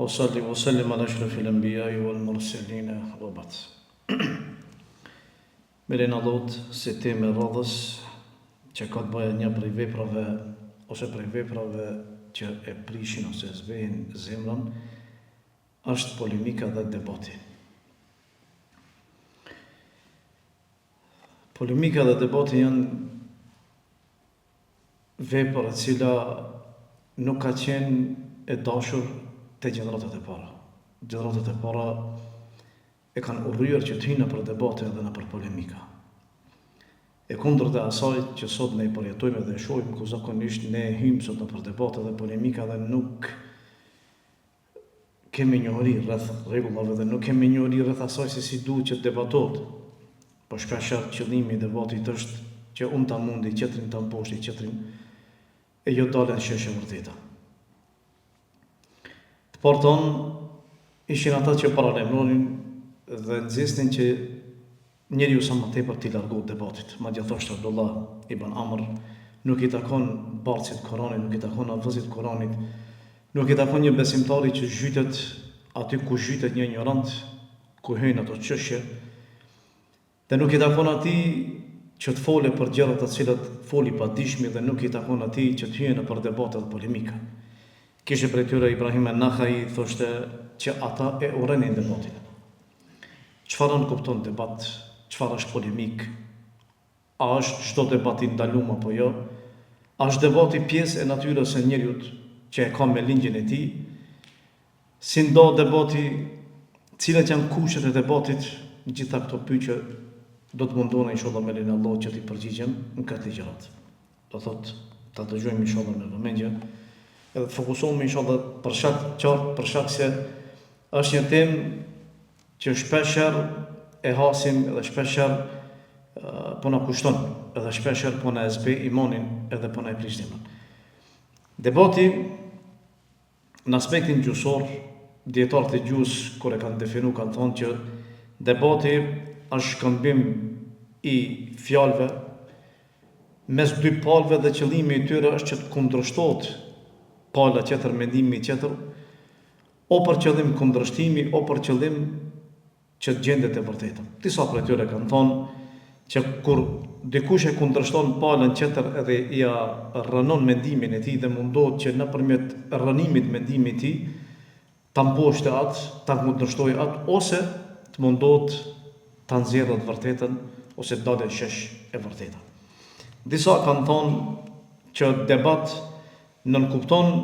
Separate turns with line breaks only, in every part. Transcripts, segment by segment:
Wa salli wa sallim ala ashrafil anbiya'i wal mursalin wa ba'd. Me lejen e Allahut si temë e radhës që ka të bëjë një prej veprave ose prej veprave që e prishin ose e zbehin zemrën është polemika dhe debati. Polemika dhe debati janë vepër e cila nuk ka qenë e dashur te gjeneratat e para. Gjeneratat e para e kanë urryer që të hyjnë nëpër debate dhe nëpër polemika. E kundërta e asaj që sot ne e përjetojmë dhe e shohim ku zakonisht ne hyjmë sot nëpër debate dhe polemika dhe nuk kemi njohuri rreth rregullave dhe nuk kemi njohuri rreth asaj se si duhet që të debatohet. Po shpeshherë qëllimi i debatit është që unë ta mundi tjetrin, ta mposhti tjetrin, e jo dalë në shesh e vërteta. Të parët tonë ishin ata që paralajmëronin dhe nxisnin që Njeriu sa më tepër t'i largohet debatit. Madje thoshte Abdullah ibn Amr, nuk i takon bartësit të Kuranit, nuk i takon hafëzit të Kuranit, nuk i takon një besimtari që zhytet aty ku zhytet një injorant, ku hyjnë ato çështje, dhe nuk i takon atij që të fole për gjëra të cilat fol i padijshmi dhe nuk i takon atij që të hyjë nëpër debate dhe polemika. Kishte prej tyre Ibrahim en-Nakhai thoshte që ata e urrenin debatin. Çfarë nënkupton debat, çfarë është polemikë, a është çdo debat i ndalum apo jo, a është debati pjesë e natyrës së njeriut që e ka me lindjen e tij, si ndahet debati, cilat janë kushtet e debatit, gjitha këto pyetje do të mundohna inshallah me lejen e Allahut që t'i përgjigjem në këtë ligjëratë. Do thotë ta dëgjojmë inshallah me vëmendje edhe të fokusohemi inshallah për shkak qartë për shkak se është një temë që shpeshherë e hasim edhe shpeshherë po na kushton edhe shpeshherë po na e zbeh imanin edhe po na e prish zemrën. Debati Në aspektin gjuhësor, dijetarët e gjuhës kur e kanë definu kanë thonë që debati është shkëmbim i fjalëve mes dy palëve dhe qëllimi i tyre është që të kundërshtohet pala tjetër, mendimi tjetër, o për qëllim kundërshtimi, o për qëllim që të gjendet e vërteta. Disa prej tyre kanë thonë që kur dikush e kundërshton palën tjetër edhe ia rrënon mendimin e tij dhe mundohet që nëpërmjet rrënimit mendimit të tij ta mposhtë atë, ta kundërshtojë atë ose të mundohet ta nxjerrë të vërtetën ose të dalë në shesh e vërteta. Disa kanë thonë që debat nënkupton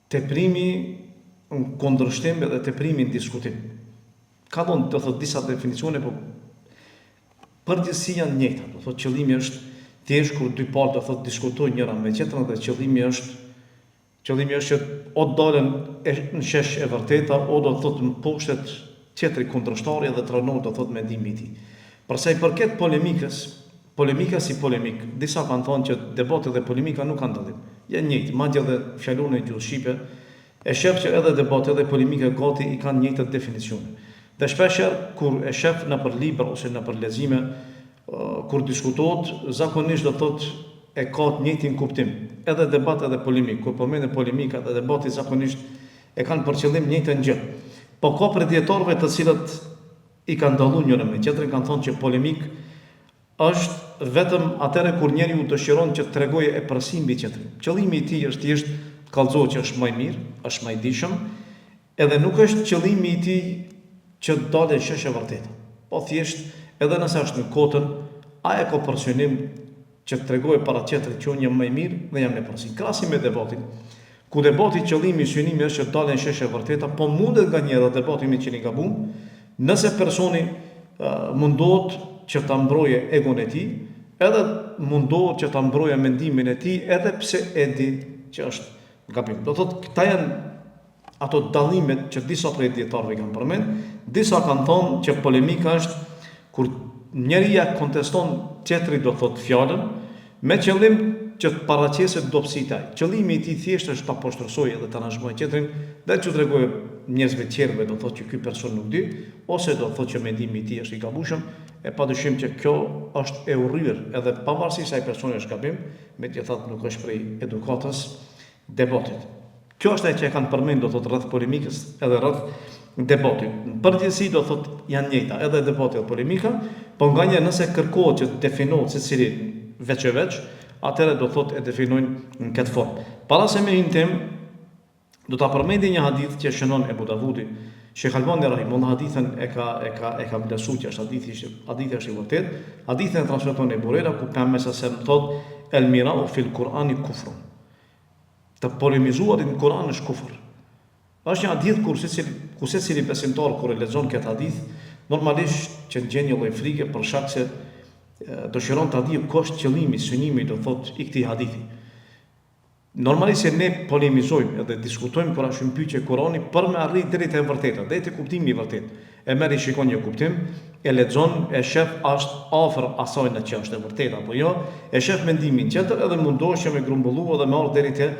Teprimi në kundërshtim edhe teprimi në diskutim. Ka dhënë, do thotë, disa definicione, po përgjithësi janë të njëjta. Do thotë qëllimi është thjesht kur dy palë do thotë diskutojnë njëra me tjetrën dhe qëllimi është qëllimi është që o të dalën në shesh e vërteta, o do të thotë mposhtet tjetri kundërshtari dhe të rrënohet do thotë mendimi i tij. Për sa i përket polemikës, Polemika si polemikë, disa kanë thënë që debati dhe polemika nuk kanë dallim. Janë njëjtë, madje edhe fjalorin e gjuhës shqipe, e shef që edhe debati edhe polemika gati i kanë njëjtat definicione. Dhe shpeshherë kur e shef nëpër libra ose nëpër lexime, kur diskutohet, zakonisht do të thotë e ka të njëjtin kuptim, edhe debat edhe polemikë. Kur përmenden polemika dhe debati zakonisht e kanë për qëllim njëjtën gjë. Po ka prej dijetarëve të cilët i kanë dallu njërin me tjetrin, kanë thonë që polemikë është vetëm atëherë kur njeriu dëshiron që të tregojë epërsi mbi tjetrin. Qëllimi i tij është thjesht të kallxojë që është më i mirë, është më i dijshëm, edhe nuk është qëllimi i tij që të dalë në shesh e vërteta. Po thjesht, edhe nëse është në kotën, ai e ka për synim që të tregojë para tjetrit që unë jam më i mirë dhe jam në epërsi. Krahasim me debatin, ku debati qëllimi, synimi është që të dalë në shesh e vërteta, po mundet nganjëherë edhe debati me qenë i gabum, nëse personi mundohet që ta mbrojë egon e tij, edhe mundohet që ta mbrojë mendimin e tij, edhe pse e di që është gabim. Do thotë këta janë ato dallimet që disa prej dijetarëve i kanë përmend, disa kanë thonë që polemika është kur njëri ia konteston tjetrit do thotë fjalën, me qëllim që të paraqesë dobësitë ai. Qëllimi i tij thjesht është ta poshtërsojë edhe ta nënçmojë tjetrin dhe t'ju tregojë njerëzve tjerëve do thotë që ky person nuk di, ose do thotë që mendimi i tij është i gabueshëm, e padyshim që kjo është e urryer edhe pavarësisht se ai personi është gabim, megjithatë nuk është prej edukatës debatit. Kjo është ajo që e kanë përmend do thotë rreth polemikës edhe rreth debatit. Në përgjithësi do thotë janë njëjta edhe debati edhe polemika, po nganjëherë nëse kërkohet që të definohet secili veç e veç, atëherë do thotë e definojnë në këtë formë. Para se me hi në temë, do ta përmendi një hadith që e shënon Ebu Davudi. Shejh Albani rahimullah hadithin e ka e ka e ka vlerësuar që është hadithi që hadithi është i vërtetë. Hadithin e transmeton Ebu Hurejra ku pejgamberi alejhi selam thotë el mirau fil Kur'ani kufrun. Të polemizuarit në Kur'an është kufër. Është një hadith kur secili, ku secili besimtar kur e lexon këtë hadith, normalisht që ndjen një lloj frike për shkak se dëshiron ta dijë ku është qëllimi, synimi do thotë i këtij hadithi. Normalisht se ne polemizojmë edhe diskutojmë kur është në pyetje Kurani për me arrit deri te e vërteta, deri te kuptimi i vërtetë. E merr i shikon një kuptim, e lexon, e shef a është afër asajna që është e vërtetë apo jo, e shef mendimin tjetër edhe mundohesh që me grumbullu edhe me ardh deri te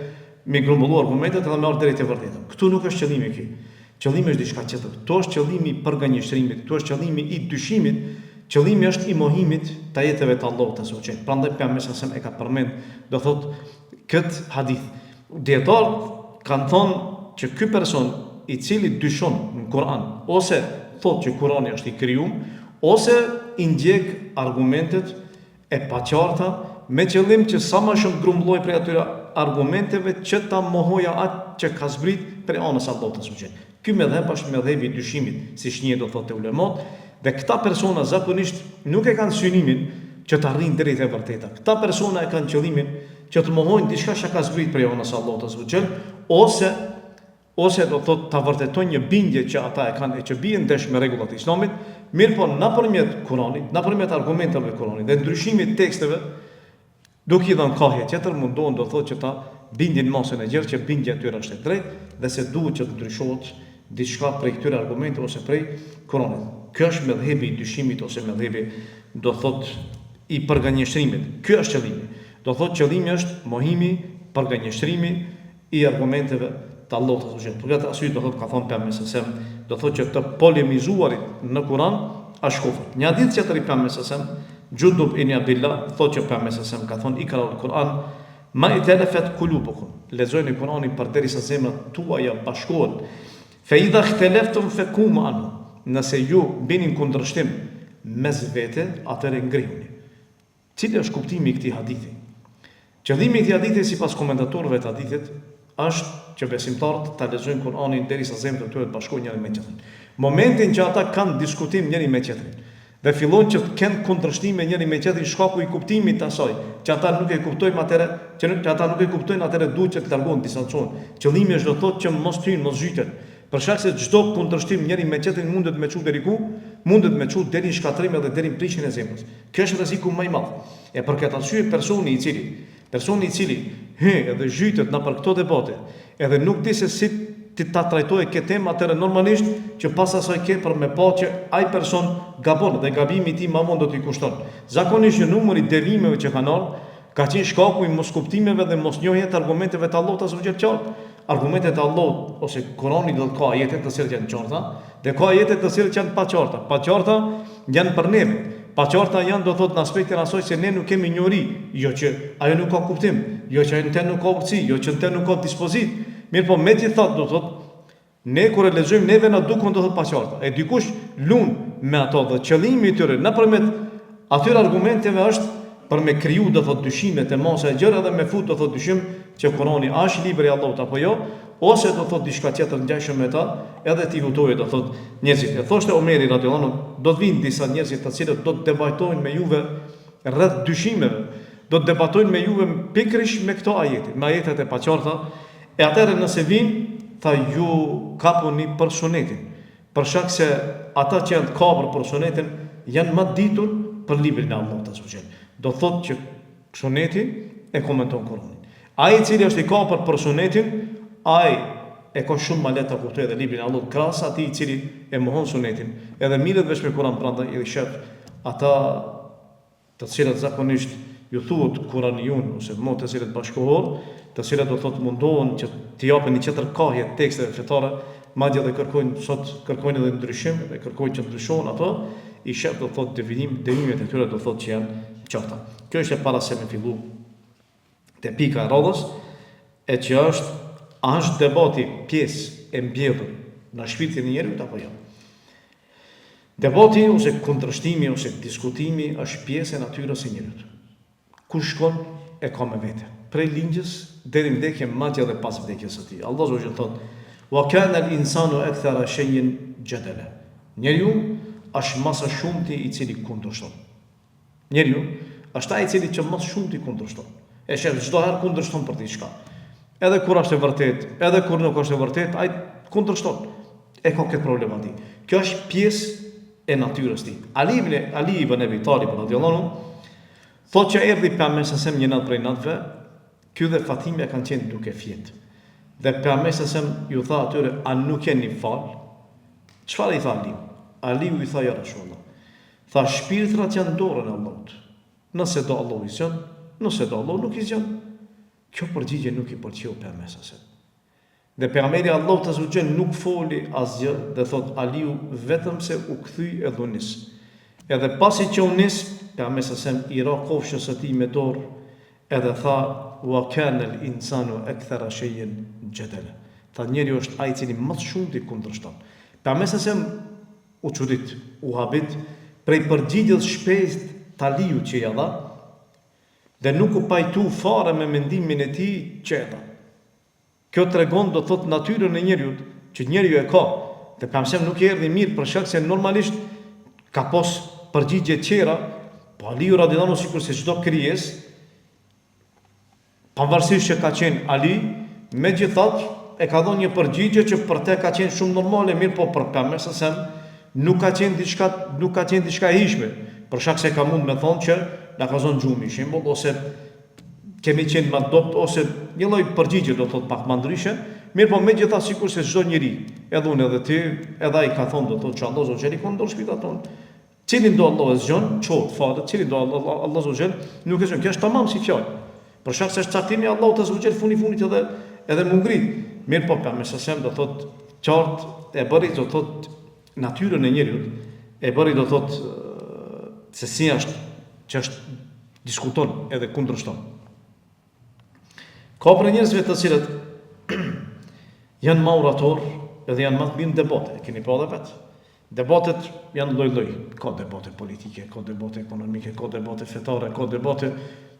me grumbullu argumentet edhe me ardh deri te e vërteta. Këtu nuk është qëllimi ky. Qëllimi është diçka tjetër. Këtu është qëllimi i përgënjeshtrimit, këtu është qëllimi i dyshimit, qëllimi është i mohimit të ajeteve të Allahut azza wa xhel. Prandaj pejgamberi alejhi selam e ka përmend, do thotë këtë hadith. Dijetarët kanë thënë që ky person i cili dyshon në Kur'an ose thotë që Kur'ani është i krijum ose i ndjek argumentet e paqarta me qëllim që sa më shumë të grumbullojë prej atyre argumenteve që ta mohojë atë që ka zbrit prej anës së Allahut azza wa xhel. Ky medhheb është medhhebi i dyshimit, siç njihet do thotë te ulemat, dhe këta persona zakonisht nuk e kanë synimin që të arrijnë deri te e vërteta. Këta persona e kanë qëllimin që të mohojnë diçka që ka zbrit prej anës së Allahut azza wa xhel, ose ose do thotë ta vërtetojnë një bindje që ata e kanë e që bie ndesh me rregullat e Islamit, mirëpo nëpërmjet Kuranit, nëpërmjet argumenteve të Kuranit dhe ndryshimit të teksteve, Duke i dhënë kahje tjetër, mundohen do thotë që ta bindin masën e gjerë që bindja e tyre është e drejtë dhe se duhet që të ndryshohet diçka prej këtyre argumenteve ose prej Kuranit. Ky është medhhebi i dyshimit ose medhhebi do thotë i përgënjeshtrimit. Ky është qëllimi. Do thotë qëllimi është mohimi, përgënjeshtrimi i argumenteve të Allahut azza wa xhel. Për këtë arsye do thotë ka thënë pejgamberi alejhi selam, do thotë që të polemizuarit në Kur'an është kufër. Një hadith tjetër i pejgamberit alejhi selam, Xhundub ibn Abdillah thotë që pejgamberi alejhi selam ka thënë ikraul Kur'an ma i'telefet kulubukum. Lexojeni Kur'anin përderisa zemrat tuaja bashkohen. Fe idha ihteleftum fekumu anhu. Nëse ju bini në kundërshtim mes vete, atëherë ngrihuni. Cili është kuptimi i këtij hadithi? Qëllimi i këtij hadithi sipas komentatorëve të hadithit është që besimtarët ta lexojnë Kur'anin derisa zemrat e tyre të bashkohen njëri me tjetrin. Momentin që ata kanë diskutim njëri me tjetrin dhe fillojnë që të kenë kundërshtime njëri me tjetrin shkaku i kuptimit të asaj që ata nuk e kuptojnë atëherë që nuk që ata nuk e kuptojnë atëherë duhet që të largohen distancohen. Qëllimi është do të thotë që mos të hyjnë, mos zhyten. Për shkak se çdo kundërshtim njëri me tjetrin mundet me çu deri ku? Mundet me çu deri në shkatërrim edhe deri në prishjen e zemrës. Kjo është rreziku më i madh. E për këtë arsye personi i cili, personi i cili hy edhe zhytet nëpër këto debate, edhe nuk di se si ti ta trajtojë këtë temë, atëherë normalisht që pas asaj ke për me pa që ai person gabon dhe gabimi i tij ma vonë do t'i kushton. Zakonisht një numër i devijimeve që kanë ardhur, Ka qenë shkaku i moskuptimeve dhe mosnjohjes të argumenteve të Allahut azza wa xhel qartë. Argumentet e Allahut ose Kurani do të ka ajete të cilat janë qarta dhe ka ajete të cilat janë paqarta. Paqarta janë për neve. Paqarta janë do thotë në aspektin asaj se ne nuk kemi njohuri, jo që ajo nuk ka kuptim, jo që ajo në të nuk ka urtësi, jo që në të nuk ka dispozitë. Mirëpo megjithatë do thotë Ne kur e lexojmë neve na duken do thotë paqarta. E dikush lun me ato dhe qëllimi i tyre nëpërmjet atyre argumenteve është për me kriju do thotë dyshime te masa e gjerë edhe me fut do thotë dyshim që Kurani a është libër i Allahut apo jo, ose do thotë diçka tjetër ngjashëm me ta, edhe t'i hutojë do thotë njerëzit. E thoshte Omeri radiallahu anhu, do të vijnë disa njerëz të cilët do të debatojnë me juve rreth dyshimeve, do të debatojnë me juve pikërisht me këto ajete, me ajetet e paqarta, E atëherë nëse vijnë, tha ju kapuni për sunetin, për shkak se ata që janë të kapur për sunetin janë më të ditur për librin e Allahut azza wa xhel. Do thotë që suneti e komenton Kur'anin. Ai i cili është i kapur për sunetin, ai e ka shumë më lehtë ta kuptojë edhe librin e Allahut krahas atij i cili e mohon sunetin, edhe mirret veç me Kur'an prandaj edhe shef ata të cilat zakonisht ju thuhet kuranijun ose mutezilet bashkëkohor, të cilat do thotë mundohen që t'i japin një tjetër kahje teksteve fetare, madje edhe kërkojnë sot kërkojnë edhe ndryshim dhe kërkojnë që ndryshohen ato, i shef do thotë devijim, devijimet e tyre do thotë që janë qarta. Kjo ishte para se me fillu te pika e radhës, e që është. A është debati pjesë e mbjellur në shpirtin e njeriut apo jo? Debati ose kundërshtimi ose diskutimi është pjesë e natyrës së njeriut. Ku shkon e ka me vete, prej lindjes deri në vdekje madje edhe pas vdekjes së tij. Allahu azza wa jall thotë: "Wa kana al-insanu akthara shay'in jadala." Njeriu është ma së shumti i cili kundërshton. Njeriu është ai i cili që më së shumti kundërshton. E sheh çdo herë kundërshton për diçka. Edhe kur është e vërtetë, edhe kur nuk është e vërtetë, ai kundërshton. E ka këtë problematikë. Kjo është pjesë e natyrës tij. Ali ibn Ali ibn Abi Talib radhiyallahu anhu thotë që erdhi pejgamberi sallallahu alajhi wasallam një natë prej natëve, ky dhe Fatimja kanë qenë duke fjet. Dhe pejgamberi sallallahu alajhi wasallam ju tha atyre, a nuk jeni fal? Çfarë i tha Aliu? Aliu i tha ja Rasulullah. Tha shpirtrat janë në dorën e Allahut. Nëse do Allahu i zgjon, nëse do Allahu nuk i zgjon. Kjo përgjigje nuk i pëlqeu pejgamberit sallallahu alajhi wasallam. Dhe pejgamberi i Allahut azza wa jall nuk foli asgjë dhe thotë Aliu vetëm se u kthy edhe u nis. Edhe pasi që u nis, pejgamberi sallallahu alajhi wasallam i ra kofshës së tij me dorë edhe tha wa kana al insanu akthara shay'in jadala. Tha njeriu është ai i cili më së shumti kundërshton. Pejgamberi sallallahu alajhi wasallam u çudit, u habit prej përgjigjes shpejtë të Aliut që ia dha dhe nuk u pajtu fare me mendimin e tij që e dha. Kjo tregon do të thotë natyrën e njeriut, që njeriu e ka, dhe pejgamberit nuk i erdhi mirë për shkak se normalisht ka pas përgjigje tjera, po Aliu radiallahu anhu sikurse çdo krijesë, pavarësisht që ka qenë Ali, megjithatë e ka dhënë një përgjigje që për te ka qenë shumë normale, mirëpo për pejgamberin sallallahu alajhi wasallam nuk ka qenë diçka nuk ka qenë diçka e hijshme, për shkak se ka mund me thonë që na ka zonë gjumi, shembull ose kemi qenë ma të dobët ose një lloj përgjigje do thotë pak ma ndryshe, mirëpo megjithatë sikurse çdo njeri, edhe unë edhe ti, edhe ai ka thonë do thotë që Allahu azza wa jall i ka n'dorë shpirtrat tonë. Cilin do Allahu e zgjon, çohet, falet, cilin do Allahu azza wa jall nuk e zgjon. Kjo është tamam si fjalë. Për shkak se është caktimi i Allahut azza wa jall fundi fundit edhe edhe m'u ngrit. Mirëpo pejgamberi sallallahu alajhi wasallam do thotë qartë e bëri do thotë natyrën e njeriut, e bëri do thotë se si është që është diskuton edhe kundërshton. Ka prej njerëzve të cilët janë ma orator edhe janë ma të mirë në debate, e keni pa edhe vetë. Debatet janë lloj-lloj, ka debate politike, ka debate ekonomike, ka debate fetare, ka debate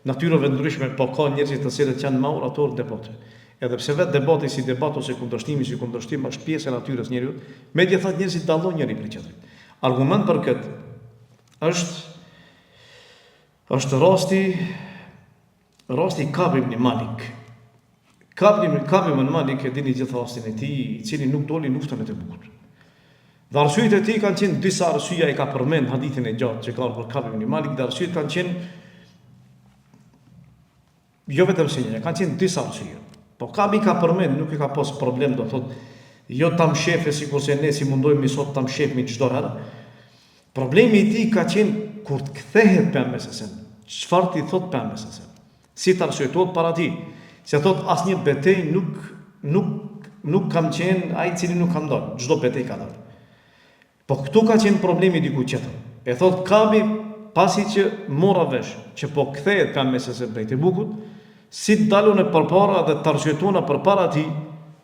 natyrave ndryshme, po ka njerëz të cilët janë ma orator në debate. Edhe pse vetë debati si debat ose kundërshtimi si kundërshtim është pjesë e natyrës njeriut, megjithatë njerëzit dallojnë njëri prej tjetrit. Argument për këtë është Është rasti rasti i Kab ibn Malik. Kab ibn Kab ibn Malik e dini gjithë rastin e tij, i cili nuk doli në luftën e Tebukut. Dhe arsyet e tij kanë qenë disa arsye ai ka përmend hadithin e gjatë që ka për Kab ibn Malik, dhe arsyet kanë qenë Jo vetëm se një, kanë qenë disa arsye. Po Kabi ka përmend, nuk e ka pas problem, do thotë, jo ta mshefe sikurse ne si mundohemi sot ta mshefmi çdo herë. Problemi i tij ka qenë kur të kthehet pejgamberi sallallahu alajhi wasallam. Çfarë t'i thot pejgamberi sallallahu alajhi wasallam? Si të arsyetohet para tij? Se thot asnjë betejë nuk nuk nuk kam qenë ai i cili nuk kam dalë, çdo betejë ka dalë. Po këtu ka qenë problemi diku tjetër. E thotë Kabi pasi që mora vesh që po kthehet pejgamberi sallallahu alajhi wasallam prej Tebukut, si të dal unë përpara dhe të arsyetona përpara tij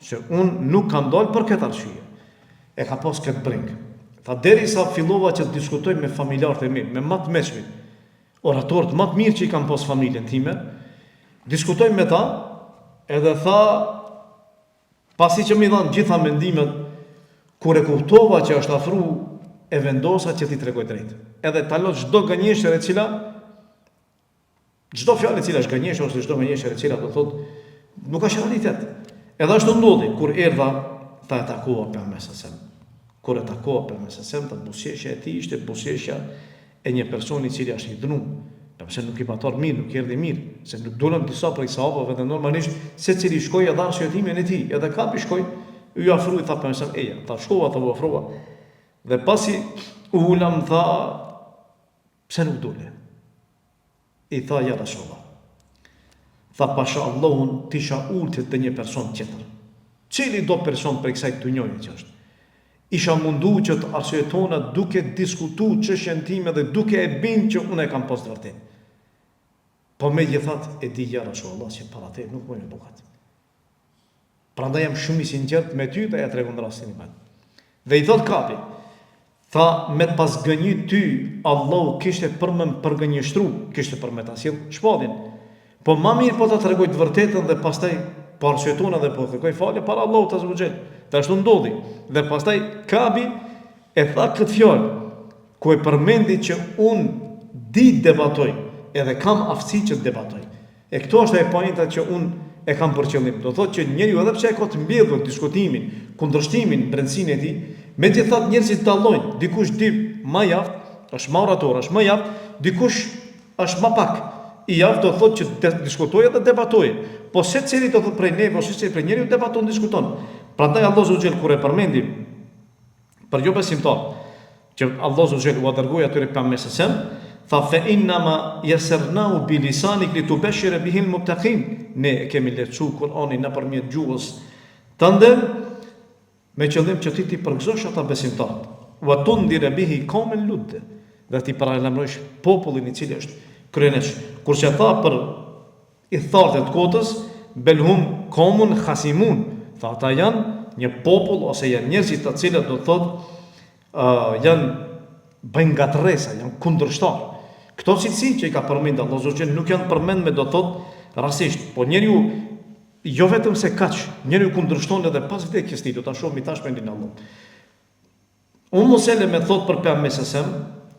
që unë nuk kam dalë për këtë arsye. E ka pas këtë brengë. Tha derisa fillova që të diskutoj me familjarët e mi, me ma të meçmit, oratorët ma të mirë që i kam pas familjen time, diskutoj me ta, edhe tha Pasi që m'i dhanë gjitha mendimet, kur e kuptova që është afru, e vendosa që t'i tregoj drejt. Edhe ta lë çdo gënjeshtër e cila çdo fjalë e cila është gënjeshtër ose çdo gënjeshtër e cila do thotë nuk është realitet. Edhe ashtu ndodhi kur erdha tha e takova pejgamberin sallallahu alajhi wasallam. Kur e takova pejgamberin sallallahu alajhi wasallam, tha buzëqeshja e tij ishte buzëqeshja e një personi i cili është hidhnu, sepse nuk i pat ardh mirë, nuk i erdhi mirë, se nuk dolën disa prej sahabëve dhe normalisht secili shkoi e dha arsyetimin e tij, edhe Kabi shkoi, iu afru i tha pejgamberit sallallahu alajhi wasallam, eja, tha shkova, tha u afrova. Dhe pasi u ula më tha, pse nuk dole? I tha ja Resulallah. Tha pasha Allahun t'isha ul te një person tjetër. Cili do person prej kësaj dunjoje që është. Isha mundu që të arsyetona duke diskutu çështjen time dhe duke e bind që unë e kam pas të vërtetë. Po megjithatë e di ja Resulallah që para teje nuk muj me bo këtë. Prandaj jam shumë i sinqert me ty dhe ja tregon rastin e vet. Dhe i thot Kabi, tha me të pas gënjy ty, Allahu kishte për me më përgënjeshtru, kishte për me ta sjell shpalljen. Po ma mirë po ta tregoj të vërtetën dhe pastaj po arsyetona dhe po kërkoj falje para Allahut azze ve xhel. Dhe ashtu ndodhi. Dhe pastaj Kabi e tha këtë fjalë, ku e përmendi që unë di të debatoj, edhe kam aftësi që të debatoj. E këtu është ajo poenta që unë e kam për qëllim. Do thotë që njeriu edhe pse e ka të mbjellur diskutimin, kundërshtimin në brendësinë e tij, megjithatë njerëzit dallojnë, dikush di ma i aftë, është ma orator, është më i aftë, dikush është ma pak i aftë, do thotë që të diskutojë dhe debatojë. Po secili do thotë prej neve ose secili prej njeriu debaton, diskuton. Prandaj Allahu azze ve xhel kur e përmendi për jobesimtarët, që Allahu azze ve xhel ua dërgoi atyre pejgamberit alejhi selam, tha fe innama yasarnahu bi lisanik li tubashshira bihi al-muttaqin, ne e kemi lehtësu Kur'anin nëpërmjet gjuhës tënde me qëllim që ti t'i përgëzosh ata besimtarët, wa tundhira bihi qauman ludda, dhe t'i paralajmërosh popullin i cili është kryeneç. Kurse tha për Ithtarët e të kotës, bel hum kaumun khasimun, tha ata janë një popull ose janë njerëzit të cilët do të thotë uh, janë bëjnë ngatërresa, janë kundërshtar. Këto cilësi që i ka përmend Allahu azze ve xhel nuk janë përmend me do të thotë rastisht, po njeriu jo vetëm se kaq, njeriu kundërshton edhe pas vdekjes tij, do ta shohim tash me lejen e Allahut. Ummu Seleme thotë për Pejgamberin alejhi selam,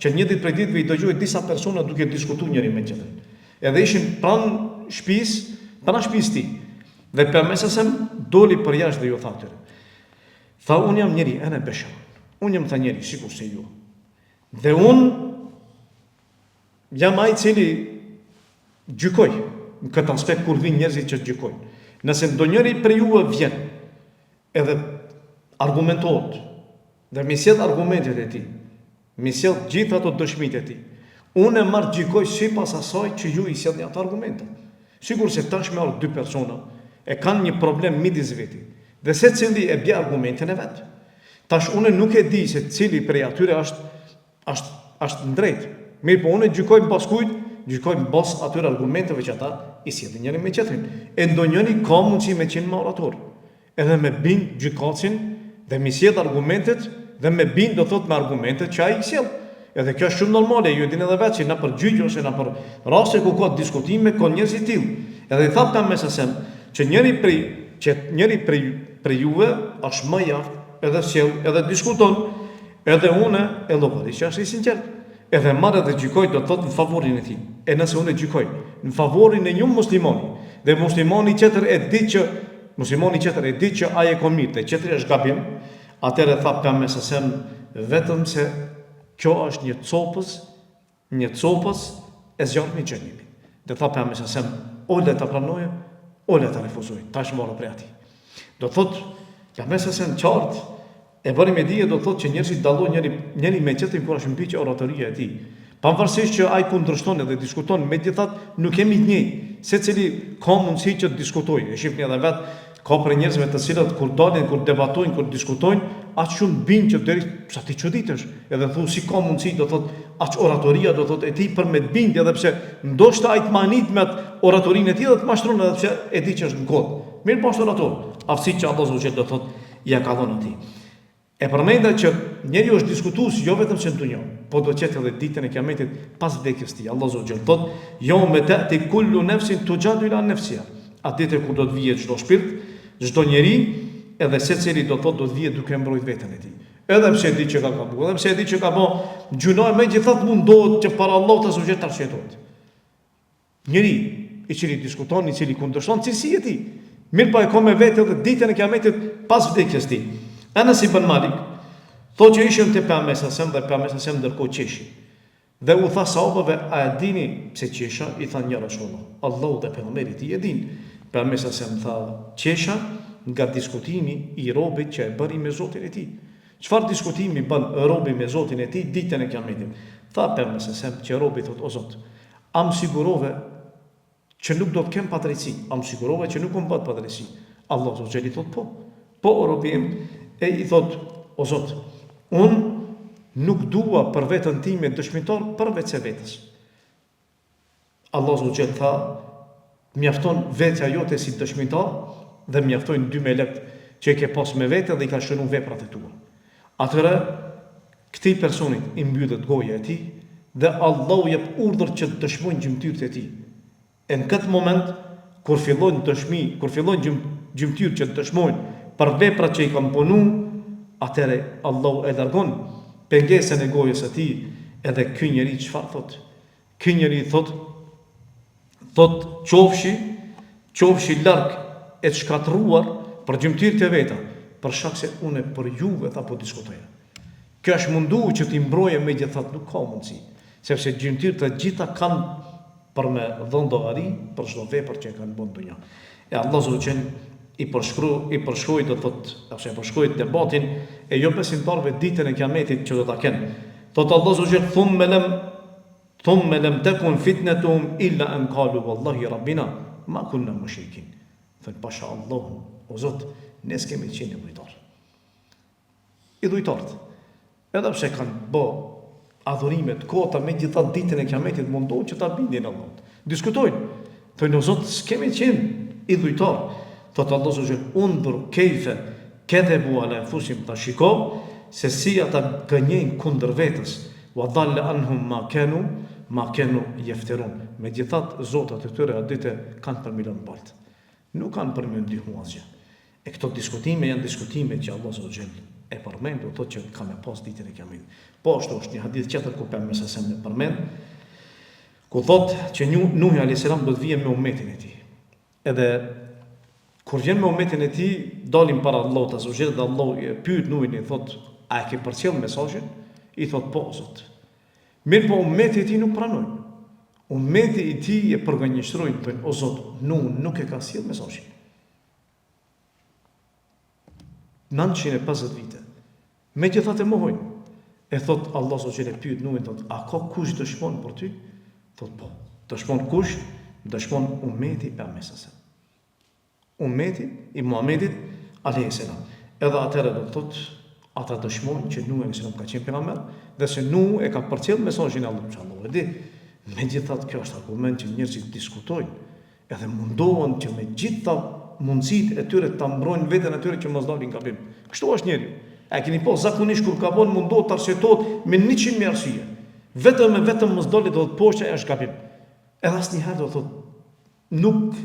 që një ditë prej ditëve i dëgjoi disa persona duke diskutuar njëri me tjetrin. Edhe ishin pranë shtëpisë, pranë shtëpisë tij. Dhe Pejgamberi alejhi selam doli përjashta dhe ju tha atyre. Tha unë jam njeri, ene besher. Unë jam tha njeri, sikurse ju. Dhe unë jam ai i cili gjykoj në këtë aspekt kur vijnë njerëzit që gjykojnë. Nëse ndonjëri prej juve vjen Edhe argumentohet dhe m'i sjell argumentet e tij, m'i sjell gjithë ato dëshmitë e tij. Unë e marr gjykoj sipas asaj që ju i sjellni ato argumente. Sikurse tash me ardhë dy persona e kanë një problem midis veti dhe secili e bje argumentin e vet. Tash unë nuk e di se cili prej atyre është është është n'drejt. Mirëpo unë gjykoj mbas kujt? Gjykoj mbas atyre argumenteve që ata i sjellin njëri me tjetrin. E ndonjëri ka mundësi me qenë ma orator. Edhe me bind gjykatësin dhe m'i sjell argumentet dhe me bind do thotë me argumentet që ai i sjell. Edhe kjo është shumë normale, ju e dini edhe vetë që nëpër gjyqe ose nëpër raste ku ka diskutime ka njerëz të tillë. Edhe i tha pejgamberi alejhi selam që njëri prej që njëri prej prej juve është më i aftë edhe sjell edhe diskuton Edhe unë e llogaris që është i sinqertë. Edhe marr edhe gjykoj do të thotë në favorin e tij. E nëse unë gjykoj në favorin e një muslimani dhe muslimani tjetër e di që muslimani tjetër e di që ai e ka mirë dhe tjetri është gabim, atëherë tha pejgamberi alejhi selam vetëm se kjo është një copëz Një copëz e zjarmit xhehenemit. Dhe tha pejgamberi alejhi selam, o le ta pranojë, o le ta refuzojë, tash varet prej atij. Do thotë, pejgamberi alejhi selam qartë e bëri me dije do thotë që njerëzit dallojnë njëri njëri me tjetrin kur është mbi oratoria e tij. Pavarësisht që ai kundërshton edhe diskuton, megjithatë nuk jemi të njëjtë. Secili ka mundësi që të diskutojë. E shihni edhe vetë Ka prej njerëzve të cilët kur dalin, kur debatojnë, kur diskutojnë, aq shumë bind që deri sa ti çuditesh, edhe thu si ka mundësi do thotë aq oratoria do thotë e tij për me të bind edhe pse ndoshta ai të mahnit me atë oratorinë e tij dhe të mashtron edhe pse e di që është në kot. Mirëpo është orator, aftësi që Allahu azze ve xhel do thotë ia ka dhënë atij. E përmenda që njeriu është diskutues jo vetëm se në dunja, po do të jetë edhe ditën e Kiametit pas vdekjes së tij. Allahu azze ve xhel thotë: "Yawma ta'ti kullu nafsin tujadilu an nafsiha." Atë ditë kur do të vijë çdo shpirt, çdo njeri, edhe secili do të thotë do të vijë duke mbrojt veten e tij. Edhe pse e di që ka gabu, edhe pse e di që ka bë gjynah, megjithatë mundohet që para Allahut azze ve xhel të arsyetohet. Njeri i cili diskuton, i cili kundërshton cilësi e tij. Mirëpo e ka me vete edhe ditën e kiametit pas vdekjes tij. Enes ibn Malik thotë që ishim te pejgamberi alejhi selam dhe pejgamberi alejhi selam ndërkohë qeshi. Dhe u tha sahabëve, a e dini pse qesha? I thanë ja Resulullah, Allahu dhe pejgamberi i tij e dinë. Pejgamberi alejhi selam tha, qesha nga diskutimi i robit që e bëri me Zotin e tij. Çfarë diskutimi bën robi me Zotin e tij ditën e kiametit? Tha pejgamberi alejhi selam që robi thotë o Zot, A më sigurove që nuk do të kem padrejtësi? A më sigurove që nuk më bëhet padrejtësi? Allahu azze ve xhel i thotë po. Po o robi im, e i thotë o Zot, unë nuk dua për veten time dëshmitar përveç se vetes. Allahu azze ve xhel tha, mjafton vetja jote si dëshmitar? Dhe mjaftojnë dy melekët që i ke pas me vete dhe i kanë shënu veprat e tua. Atëherë, këtij personit i mbyllet goja e tij dhe Allahu jep urdhër që të dëshmojnë gjymtyrët e tij. E në këtë moment, kur fillojnë dëshmi, kur fillojnë gjymtyrët që të dëshmojnë për veprat që i kanë punu, atëherë Allahu e largon pengesën e gojës së tij, edhe ky njeri çfarë thotë? Ky njeri thotë, thotë qofshi, qofshi larg e të shkatërruar për gjymtyrët e veta, për shkak se unë për juve tha po diskutoja. Ky është mundu që t'i mbrojë megjithatë nuk ka mundësi, sepse gjymtyrët të gjitha kanë për me dhënë llogari për çdo vepër që e kanë bërë në dunja. E Allah azze ve xhel i përshkru, i përshkroi do thotë, ose e përshkroi debatin e jobesimtarëve ditën e Kiametit që do ta kenë. Thotë Allah azze ve xhel thumme lem thumme lem tekun fitnetuhum illa en kalu wallahi rabbina ma kunna mushrikin. Thonë pasha Allahun, o Zot, ne s'kemi qenë idhujtarë. Idhujtarët, edhe pse kanë bë adhurime të kota, megjithatë ditën e Kiametit mundohen që ta bindin Allahun. Diskutojnë. Thonë o Zot, s'kemi qenë idhujtar. Thotë Allahu azze ve xhel, undhur kejfe kedhebu ala enfusihim, tha shiko se si ata gënjejnë kundër vetes. Wa dhalla anhum ma kanu ma kanu jefterun. Megjithatë, zotat e tyre atë ditë kanë për m'i lënë baltë. Nuk kanë për me ndihmu asgjë. E këto diskutime janë diskutime që Allahu azze ve xhel e përmend, do të thotë që ka me pas ditën e Kiametit. Po ashtu është një hadith tjetër ku pejgamberi alejhi selam e përmend, ku thotë që një Nuhi alayhis salam do të vijë me umetin e tij. Edhe kur vjen me umetin e tij, dalin para Allahut azze ve xhel dhe Allahu e pyet Nuhin i thotë, a e ke përcjell mesazhin? I thotë po, Zot. Mirëpo ummeti i tij nuk pranojnë. Ummeti i tij e përgënjeshtrojnë, thonë, o Zot, Nuhu nuk e ka sjell mesazhin. 950 vite. Megjithatë e mohojnë. E thot Allah azze ve xhel e pyet Nuhin thot, a ka kush dëshmon për ty? Thot po. Dëshmon kush? Dëshmon ummeti i pejgamberit alejhi selam. Ummeti i Muhamedit alejhi selam. Edhe atëherë do të thotë ata dëshmojnë që Nuhu alejhi selam ka qenë pejgamber dhe se Nuhu e ka përcjell mesazhin e Allahut, që Allahu e di. Megjithatë kjo është argument që njerëzit diskutojnë edhe mundohen që me gjitha mundësitë e tyre ta mbrojnë veten e tyre që mos dalin gabim. Kështu është njeriu. A e keni pa zakonisht kur gabon mundohet të arsyetohet me 100.000 arsye. Vetëm e vetëm mos dalë do të thotë që është gabim. Edhe asnjëherë do të thotë Nuk,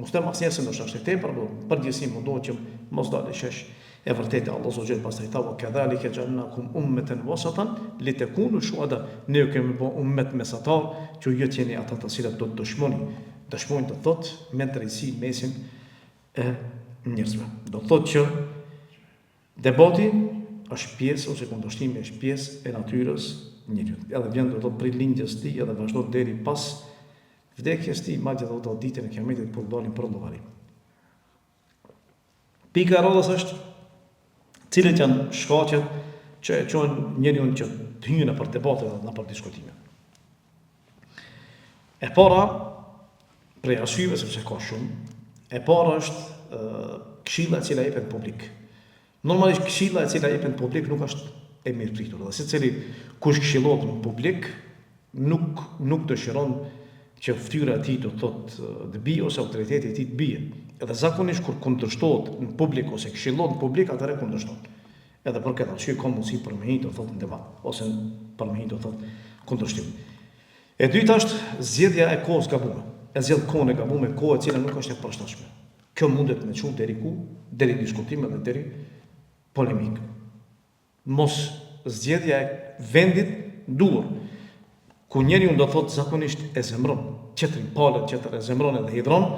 mos them asnjëherë se ndoshta është e tepër, por në përgjithësi mundohet që mos dalë në shesh e vërteta. Allahu azze ve xhel pastaj tha wa kadhalika ja'alnakum ummatan wasatan litakunu shuhada. Ne ju kemi bë ummet mesatar që ju të jeni ata të cilët do të dëshmoni. Dëshmojnë do të thotë me drejtësi mesin e njerëzve. Do të thotë që debati është pjesë ose kundërshtimi është pjesë e natyrës njeriut. Edhe vjen do të thotë prej lindjes tij edhe vazhdon deri pas Vdekjes tij, madje edhe do ditën e Kiametit kur dalin për llogari. Pika e radhës është cilët janë shkaqet që e çojnë njeriun që të hyjë nëpër debate dhe nëpër diskutime. E para prej arsyeve sepse ka shumë, e para është këshilla e cila jepet në publik. Normalisht këshilla e cila jepet në publik nuk është e mirëpritur dhe secili kush këshillohet në publik nuk nuk dëshiron që fytyra e tij do të thotë të bie ose autoriteti i tij të bie. Edhe zakonisht kur kundërshtohet në publik ose këshillohet në publik atëherë kundërshton. Edhe për këtë arsye ka mundësi për me hi do të thotë në debat ose për me hi do të thotë kundërshtim. E dyta është zgjedhja e kohës gabume. E zgjedh kohën e gabume, kohë e cila nuk është e përshtatshme. Kjo mundet me çu deri ku? Deri diskutime dhe deri polemikë. Mos zgjedhja e vendit duhur, ku njeriu do thotë zakonisht e zemron, tjetrin palën tjetër e zemron edhe hidhron,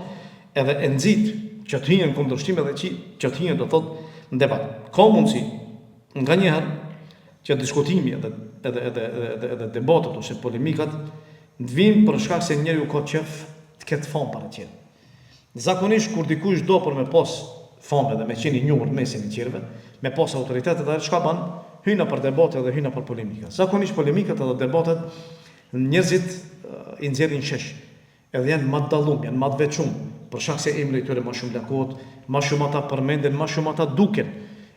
edhe e nxit që të hyjë në kundërshtim edhe që, që të hyjë do thotë në debat. Ka mundësi nganjëherë që diskutimi edhe edhe edhe edhe edhe debatet ose polemikat të vijnë për shkak se njeriu ka qef të ketë famë para tjerëve. Zakonisht kur dikush do për me pas famë dhe me qenë i njohur në mesin e tjerëve, me pas autoritet edhe çka ban, hyn nëpër debate dhe hyn nëpër polemika. Zakonisht polemikat edhe debatet njerëzit i nxjerrin shesh. Edhe janë ma të dallum, janë ma të veçum, për shkak se emri i tyre ma shumë lakohet, ma shumë ata përmenden, ma shumë ata duken.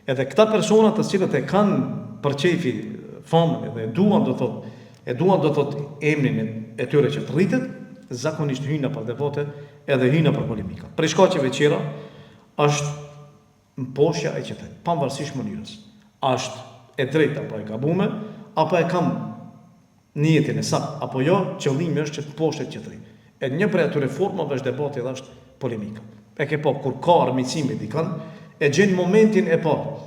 Edhe këta persona të cilët e kanë për qejfi famën edhe e duan do thotë, e duan do thotë emrin e tyre që të rritet, zakonisht hyjnë nëpër debate edhe hyjnë nëpër polemika. Prej shkaqeve tjera Është mposhtja e tjetrit, pavarësisht mënyrës. A është e drejtë apo e gabume, apo e kam nijetin e saktë apo jo, qëllimi është që të mposhtet tjetri. E një prej atyre formave është debati dhe është polemika. E ke pa kur ka armiqësi me dikën, e gjen momentin e parë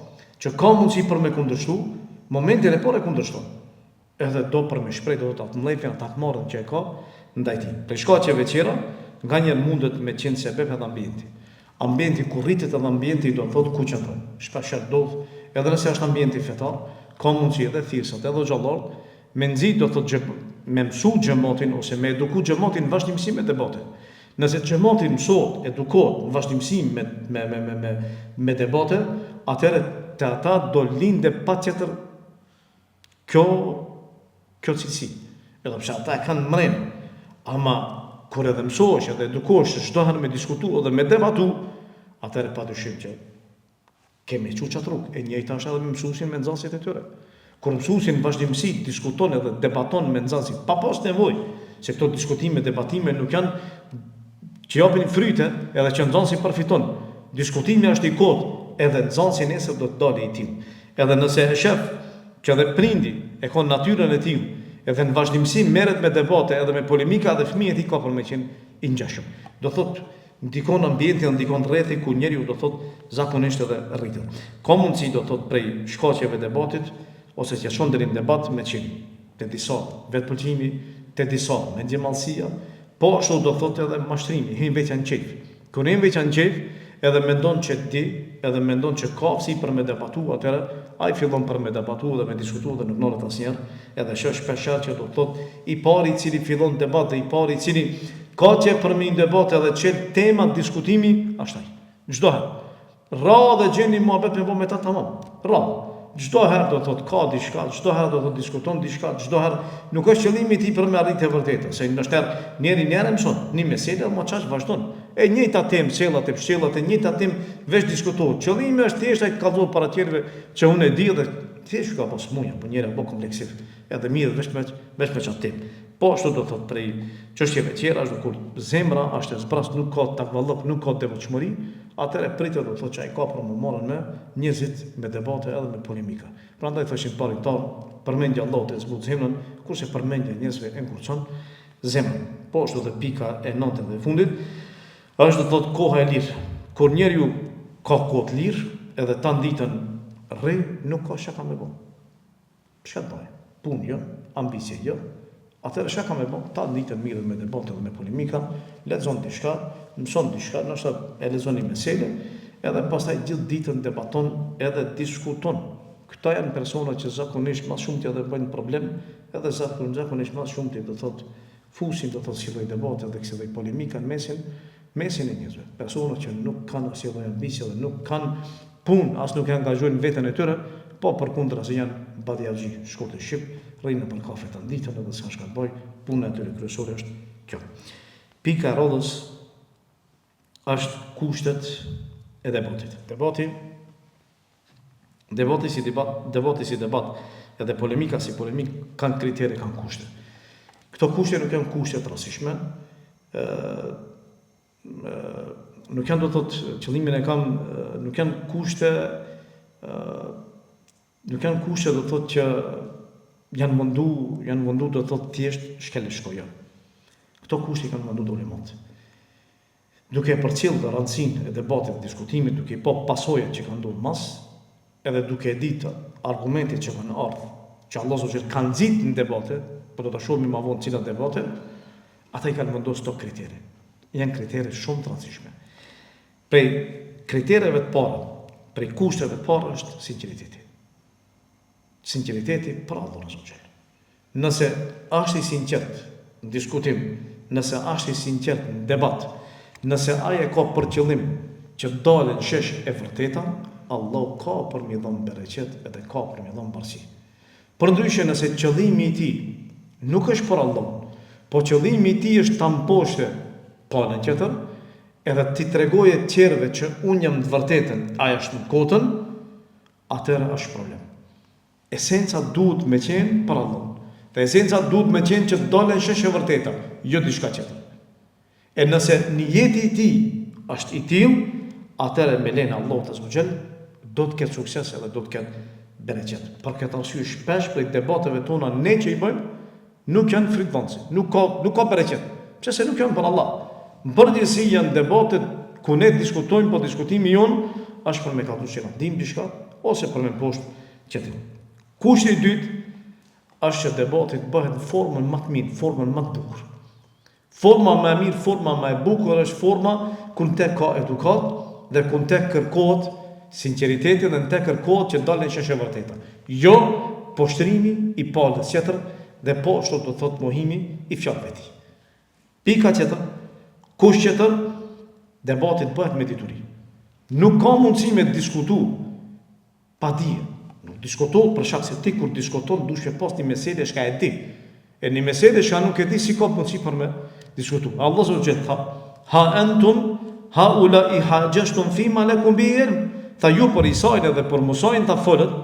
që ka mundësi për me kundërshtu, momentin e parë e kundërshton. Edhe do për me shpreh do thotë atë mllefin, atë hakmarrjen që e ka ndaj tij. Prej shkaqeve tjera, nganjëherë mundet me qenë sebep edhe ambienti. Ambienti ku rritet edhe ambienti do të thotë ku qëndron. Shpeshherë ndodh, edhe nëse është ambienti fetar, ka mundësi edhe thirrësat edhe hoxhallarët me nxit do të thotë me mësu xhematin ose me eduku xhematin në vazhdimësi me debate. Nëse xhemati mësohet, edukohet në vazhdimësi me me me me me me debate, atëherë te ata do linde patjetër Kjo kjo cilësi, edhe pse ata e kanë mrena, ama kur edhe mësohesh edhe edukohesh çdo herë me diskutu edhe me debatu, atëherë padyshim që ke me çu qat rrugë. E njëjta është edhe me mësuesin me nxënësit e tyre. Kur mësuesi në vazhdimësi diskuton edhe debaton me nxënësit, pa pas nevojë, se këto diskutime, debatime nuk janë që japin fryte edhe që nxënësi përfiton. Diskutimi është i kotë, edhe nxënësi nesër do të dalë i tillë. Edhe nëse e shef që edhe prindi e ka natyrën e tillë, edhe në vazhdimësi merret me debate edhe me polemika edhe fëmija i tij ka për me qenë i ngjashëm. Do thotë ndikon ambienti dhe ndikon rrethi ku njeriu do thotë zakonisht edhe rritet. Ka mundësi do thotë prej shkaqeve debatit ose që çon deri në debat me qenë te disa vetëpëlqimi, te disa mendjemadhësia, po ashtu do thotë edhe mashtrimi, hin vetja në qejf. Kur hin vetja në qejf, edhe mendon që di, edhe mendon që ka aftësi për me debatu, atëherë ai fillon për me debatu dhe me diskutu dhe nuk nalet asnjëherë, edhe sheh shpeshherë që do të thotë i pari i cili fillon debat dhe i pari i cili ka qejf për me hi n'debat edhe çel tema diskutimi, është ai. Çdo herë. Rrallë e gjen një muhabet me bo me ta tamam. Rrallë. Çdo herë do thotë ka diçka, çdo herë do thotë diskuton diçka, çdo herë nuk është qëllimi i tij për me arrit të vërtetën, se ndoshta njeri një herë e mëson një mesele dhe ma qaq vazhdon. E njëjta temë sellat e pështjellat, e njëjta temë veç diskutohet. Qëllimi është thjesht ai të kallzohet para tjerëve që unë e di dhe thjesht ka pas smunja, po njeri bo kompleksiv. Edhe mirret veç me veç me çat temë. Po ashtu do thotë prej çështjeve tjera është kur zemra është e zbrast, nuk ka takvallëk, nuk ka devotshmëri, atëherë pritet do thotë që ai ka për m'u marrë me njerëzit, me debate edhe me polemika. Prandaj thoshin të parit tanë, përmendja e Allahut e zbut zemrën, kurse përmendja e njerëzve e ngurtëson zemrën. Po ashtu dhe pika e nëntë dhe e fundit, është do thotë koha e lirë. Kur njeriu ka kohë të lirë, edhe tan ditën rri, nuk ka çka me bo. Çka të bëjë? Punë jo, ambicie jo. Atëherë çka ka me bo? Tan ditën mirret me debate dhe me polemika, lexon diçka, mëson diçka, ndoshta e lexon një mesele, edhe pastaj gjithë ditën debaton edhe diskuton. Këta janë persona që zakonisht ma shumti edhe bëjnë problem, edhe zakonisht ma shumti do thotë fusin do thotë kësi lloj debate dhe kësi lloj polemika në mesin mesin e njerëzve. Persona që nuk kanë asnjë lloj ambicie dhe nuk kanë punë, as nuk e angazhojnë veten e tyre, po përkundrazi janë badiaxhi, shkurt e shqip, rrinë nëpër kafe tan ditën edhe s'kanë çka të bëjë, puna e tyre kryesore është kjo. Pika e radhës është kushtet e debatit. Debati Debati si debat, debati si debat, edhe polemika si polemikë kanë kritere, kanë kushte. Këto kushte nuk janë kushte të rastësishme, ë nuk janë do të thotë qëllimin e kam, nuk janë kushte ë nuk janë kushte do të thotë që janë vendu, janë vendu do të thotë thjesht shkel e shko jo. Këto kushte i kanë vendu ulemat. Duke e përcjellë rëndësinë e debatit dhe diskutimit, duke i pa pasojat që kanë ndodhur mas, edhe duke e ditë argumentet që kanë ardhur, që Allahu azze ue xhel ka nxitë në debate, po do ta shohim më vonë cilat debate, ata i kanë vendosur këto kritere. Janë kritere shumë të rëndësishme. Prej kritereve të para, prej kushteve të para është sinqeriteti. Sinqeriteti për Allahun azze ue xhel. Nëse është i sinqertë në diskutim, nëse është i sinqertë në debat, nëse ai e ka për qëllim që të dalë në shesh e vërteta, Allahu ka për m'i dhënë bereqet edhe ka për m'i dhënë mbarësi. Përndryshe nëse qëllimi i tij nuk është për Allahun, po qëllimi i tij është ta mposhte palën tjetër, edhe t'i tregoje tjerëve që unë jam në të vërtetën, ai është në kotën, atëherë është problem. Esenca duhet me qenë për Allahun. Dhe esenca duhet me qenë që të dalë në shesh e vërteta, jo diçka tjetër. E nëse nijeti i tij është i tillë, atëherë me lejen e Allahut azze ve xhel do të ketë sukses edhe do të ketë bereqet. Për këtë arsye shpesh prej debateve tona ne që i bëjmë nuk janë frytdhënëse, nuk ka nuk ka bereqet. Pse se nuk janë për Allah. Në përgjithësi janë debatet ku ne diskutojmë, po diskutimi jonë është për me kallzu që na dimë diçka ose për me mposht tjetrin. Kushti i dytë është që debati të bëhet në formën më të mirë, formën më të bukur. Forma më e mirë, forma më e bukur është forma ku në te ka edukatë dhe ku në te kërkohet sinqeriteti dhe në te kërkohet që dalë në shesh e vërteta. Jo poshtërimi i palës tjetër dhe po ashtu do të thotë mohimi i fjalëve të tij. Pika tjetër, kusht tjetër, debati të bëhet me dituri. Nuk ka mundësi me diskutu Pa dije. Nuk diskutohet për shkak se ti kur diskuton dush me pas një mesele çka e di. E një mesele çka nuk e di si ka mundësi për me diskutu. Allah azze ve xhel tha, ha entum haulai haxhexhtum fima lekum bihi ilm. Tha ju për Isain edhe për Musain tha folët,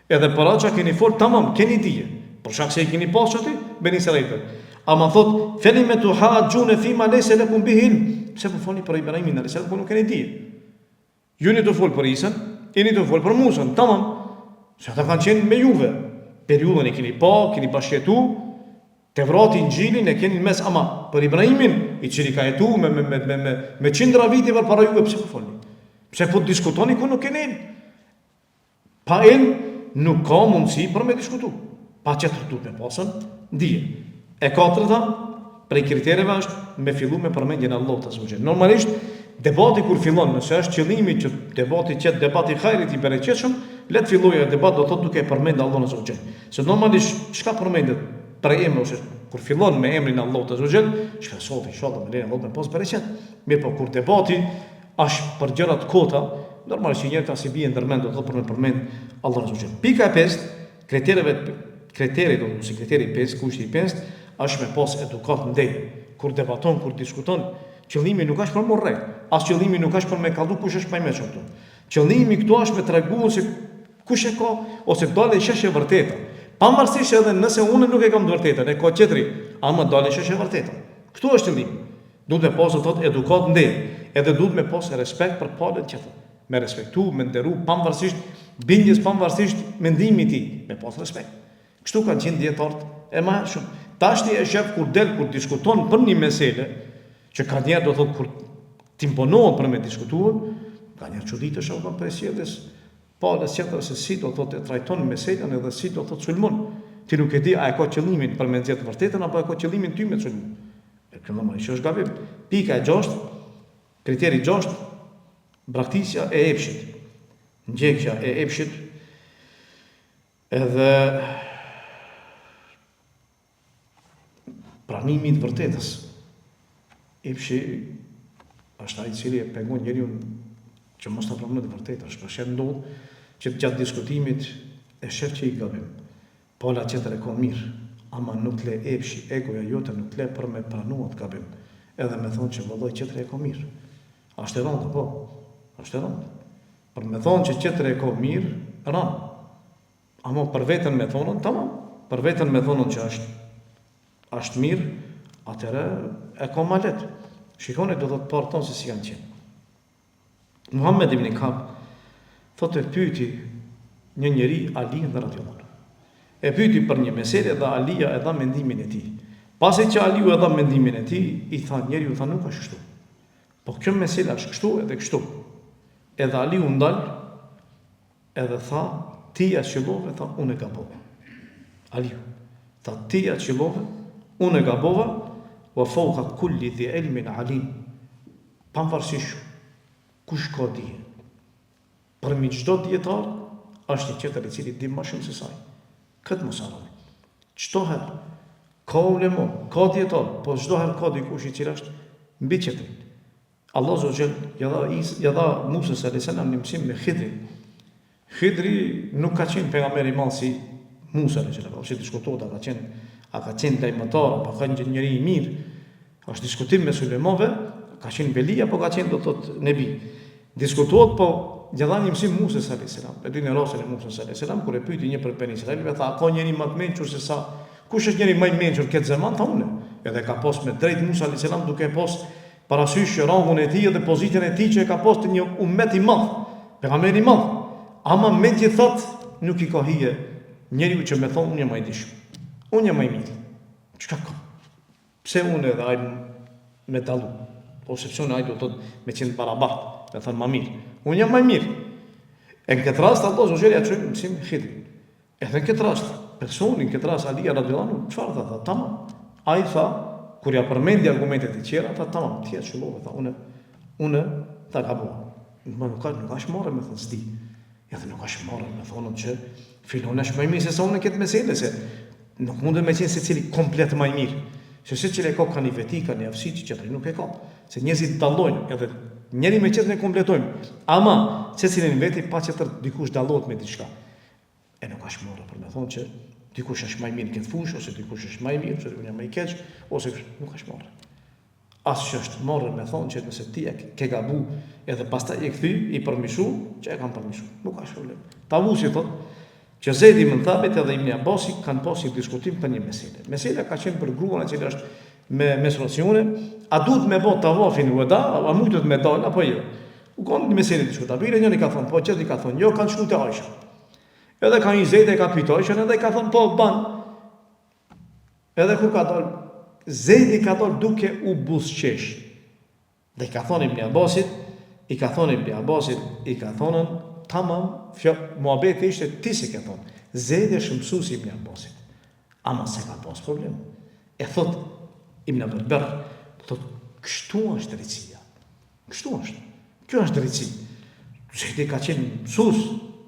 edhe për atë që keni fol tamam, keni dije. Për shkak se i keni pas aty Beni Israilët. Ama thot, felime tuhaxhune fima lejse lekum bihi ilm. Pse po folni për Ibrahimin alayhis salam kur nuk keni dije? Ju jeni tu fol për Isën, jeni tu fol për Musën, tamam. Se ata kanë qenë me juve. Periudhën e keni pa, keni bashkëjetu, Tevratin, Inxhilin e keni në mes, ama për Ibrahimin, i cili ka jetu me me me me me, me qindra vite përpara juve, pse po folni? Pse po diskutoni ku nuk keni ilm? Pa ilm nuk ka mundësi për me diskutu. Patjetër duhet me pasën dije. E katërta, prej kritereve është me fillu me përmendjen e Allahut azze ve xhel. Normalisht, debati kur fillon, nëse është qëllimi që debati të jetë debat i hajrit i bereqetshëm, le të fillojë ai debat do të thotë duke e përmend Allahun azze ve xhel. Se normalisht çka përmendet prej emrit ose kur fillon me emrin e Allahut azze ve xhel, shpresohet inshallah me lejen e Allahut me pas bereqet. Mirëpo kur debati Asht për gjëra të kota, normalisht që njerit as i bie ndërmend do të thotë për me përmend Allahun azze ve xhel. Pika e pestë, kritereve kriteri do të thotë kriteri i pestë, kushti i pestë, është me pas edukatë nderë. Kur debaton, kur diskuton, qëllimi nuk është për m'u rreh, as qëllimi nuk është për me kallzu kush është ma i mençëm këtu. Qëllimi këtu është me tregu se kush e ka ose dalë në shesh e vërteta. Pavarësisht edhe nëse unë nuk e kam të vërtetën, e ka tjetri, ama dalë në shesh e vërteta. Këtu është qëllimi. Duhet me pas do thotë edukatë nder, edhe duhet me pas respekt për palën tjetër. Me respektu, me nderu pavarësisht bindjes, pavarësisht mendimit të tij, me pas respekt. Kështu kanë qenë dijetarët e mëhershëm. Tashti e shef kur del kur diskuton për një mesele, që kanjëherë do thotë kur t'imponohet për me diskutuar, kanjëherë çuditesh apo prej sjelljes palës tjetër se si do thotë e trajton meselën edhe si do thotë sulmon. Ti nuk e di a e ka qëllimin për me nxjerrë të vërtetën apo e ka qëllimin ty me sulmu. E kjo normalisht që është gabim. Pika e gjashtë, kriteri i gjashtë, braktisja e epshit. Ndjekja e epshit edhe pranimi i të vërtetës. Epshi është ai i cili e pengon njeriun që mos ta pranojë të vërtetën. Shpeshherë ndodh që gjatë diskutimit e shef që je gabim. Pala tjetër e ka mirë, ama nuk t'le epshi, egoja jote nuk t'le për me pranu atë gabim, edhe me thonë që vëllai tjetri e ka mirë. Asht e rëndë, apo? Asht e rëndë. Për me thonë që tjetri e ka mirë, rëndë. Ama për veten me thonën, tamam. Për veten me thonën që është është mirë, atëherë e ka ma lehtë. Shikoni do të thotë parët tonë se si kanë qenë. Muhammed ibn Kab thotë e pyeti një njeri Aliun radiallahu anhu. E pyeti për një mesele dhe Alia e dha mendimin e tij. Pasi që Aliu e dha mendimin e tij, i tha njeriu tha nuk është kështu. Po kjo mesele është kështu edhe kështu. Edhe Aliu u ndal edhe tha ti ja qëllove tha unë e gabova. Aliu tha ti ja qëllove unë e gabova wa fawqa kulli dhi ilmin alim. Pavarësisht kush ka dije, përmi çdo dijetar është një tjetër i cili di më shumë se sa ai. Këtë mos harroni. Çdo herë ka ulema, ka dijetar, po çdo herë ka dikush i cili është mbi tjetrin. Allahu azze ve xhel ja dha ja dha Musës alayhis salam një mësim me Khidrin. Khidri nuk ka qenë pejgamber i madh si Musa alayhis salam, ose diskutohet a ka qenë a ka qenë lajmëtar apo ka qenë njeri i mirë. Është diskutim mes ulemave, ka qenë veli apo ka qenë do të thotë nebi. Diskutohet po ja dha një mësim Musës alayhis salam. E dini rastin e Musës alayhis salam kur e pyeti një prej Beni Israilëve tha a ka njeri më të mençur se sa kush është njeri më i mençur këtë zeman tha unë. Edhe ka pas me drejt Musa alayhis salam duke e pas. parasysh rangun e tij dhe pozitën e tij që e ka pas te një umet i madh, pejgamber i madh. Ama megjithatë nuk i ka hije njeriu që me thonë unë jam ma i dishëm. Unë jam ma i mirë. Çka ka? Pse unë edhe ai me dallu? Po sepse unë ai do të thotë me qenë barabart, me thonë ma mirë. Unë jam ma i mirë. E në këtë rast Allahu azze ve xhel ja çoi mësim Hidrit. Edhe në këtë rast, personi në këtë rast Alia radiallahu anhu, çfarë tha? Tha tamam. Ai tha, kur ja përmendi argumentet e tjera, tha tamam, ti e qëllove, tha unë, unë tha gabova. Më nuk ka nuk është marre me thonë s'di. Edhe nuk është marre me thonë që filani është më i mirë se sa unë në këtë mesele se nuk mundet me qenë secili komplet më i mirë. Se secili e ka ka një veti, ka një aftësi që tjetri nuk e ka. Se njerëzit dallojnë, edhe njëri me tjetrin e kompletojmë. Ama, secili në veti patjetër dikush dallohet me diçka. E nuk është marre për me thonë që dikush është ma i mirë në këtë fushë, ose dikush është ma i mirë, ose unë jam ma i keq, ose nuk është marre. As që është marre me thonë që nëse ti e ke gabu edhe pastaj je kthy, i përmisu, që e kam përmisu. Nuk është problem. Tavusi thot, që Zejdi ibn Thabit edhe Ibn Abbasi kanë pas një diskutim për një mesele. Mesela ka qenë për gruan e cila është me menstruacione, a duhet me bo tavafin veda, a mundet me dal apo jo? U kon një mesele diskutabile, njëri ka thonë po, tjetri ka thonë jo, kanë shku te Aisha. Edhe ka një Zejdi e ka pyet Aishën edhe ka thonë po ban. Edhe kur ka dal Zejdi ka dal duke u buzëqesh. Dhe i ka thonë Ibn Abbasit, i ka thonë Ibn Abbasit, i ka thonë tamam, fjo, muhabeti ishte ti si ke thonë. Zejdi është mësuesi i Ibn Abbasit. Ama s'e ka pas problem. E thot Ibn Abdul Berr, thot kështu është drejtësia. Kështu është. Kjo është drejtësi. Zejdi ka qenë mësues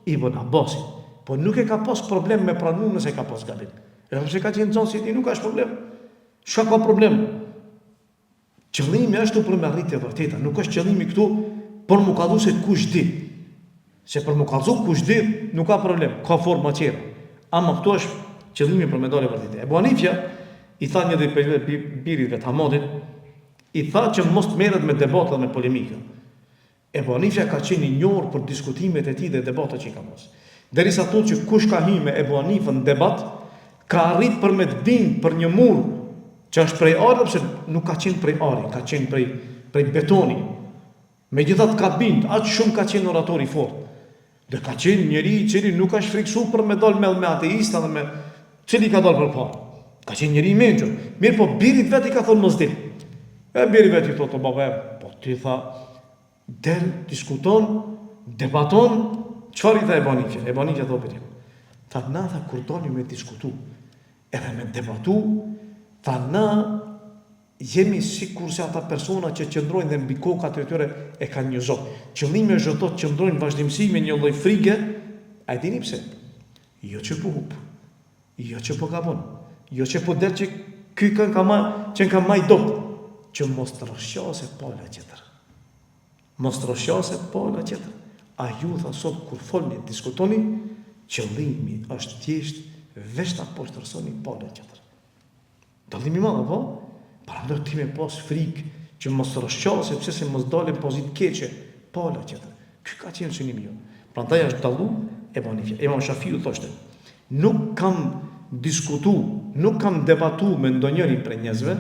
i Ibn Abbasit, po nuk e ka pas problem me pranu nëse ka pas gabim. Edhe pse ka qenë nxënës i tij, nuk është problem. Çka ka problem? Qëllimi është për me arrit e vërteta, nuk është qëllimi këtu për mu kallzu se kush di. Se për mu kallzu kush di, nuk ka problem, ka forma tjera. Ama këtu është qëllimi për me dalë e vërteta. Ebu Hanifja i tha një ditë prej birit vet Hamadit, I tha që mos të merret me debate dhe me polemika. Ebu Hanifja ka qenë i njohur për diskutimet e tij dhe debatet që i ka pas. Derisa thotë që kush ka hy me Ebu Hanifën në debat, ka arrit për me të bind për një mur që është prej ari, edhe pse nuk ka qenë prej ari, ka qenë prej prej betoni. Megjithatë ka bind, aq shumë ka qenë orator i fortë. Dhe ka qenë njeri i cili nuk është frikësu për me dal me, me ateista dhe me cili ka dal përpara. Ka qenë njeri i mençur. Mirëpo birit vet i ka thonë mos dil. E biri vet i thotë o baba jem, po ti tha del, diskuton, debaton, çfarë i tha Ebu Hanifja? Ebu Hanifja thotë biri. Tha na tha kur dalim me diskutu, edhe me debatu, tha na Jemi sikurse ata persona që qëndrojnë dhe mbi kokat e tyre e kanë një zog. Qëllimi është do të thotë qëndrojnë në vazhdimësi me një lloj frige, a e dini pse? Jo që po hup, jo që po gabon, jo që po del që ky kënka ma, qenka ma i dobët, që mos të rrëshqasë pala tjetër. Mos të rrëshqasë pala tjetër. A ju tha sot kur folni, diskutoni, qëllimi është thjesht veç ta poshtërsoni palën tjetër. Dallim i madh, apo? Paramendo ti me pas frikë që mos rrëshqasë, sepse se mos dalë në pozitë keqe, pala tjetër. Ky ka qenë synimi jonë. Prandaj është dallu Ebu Hanifja. Imam Shafiu thoshte, nuk kam diskutu, nuk kam debatu me ndonjërin prej njerëzve,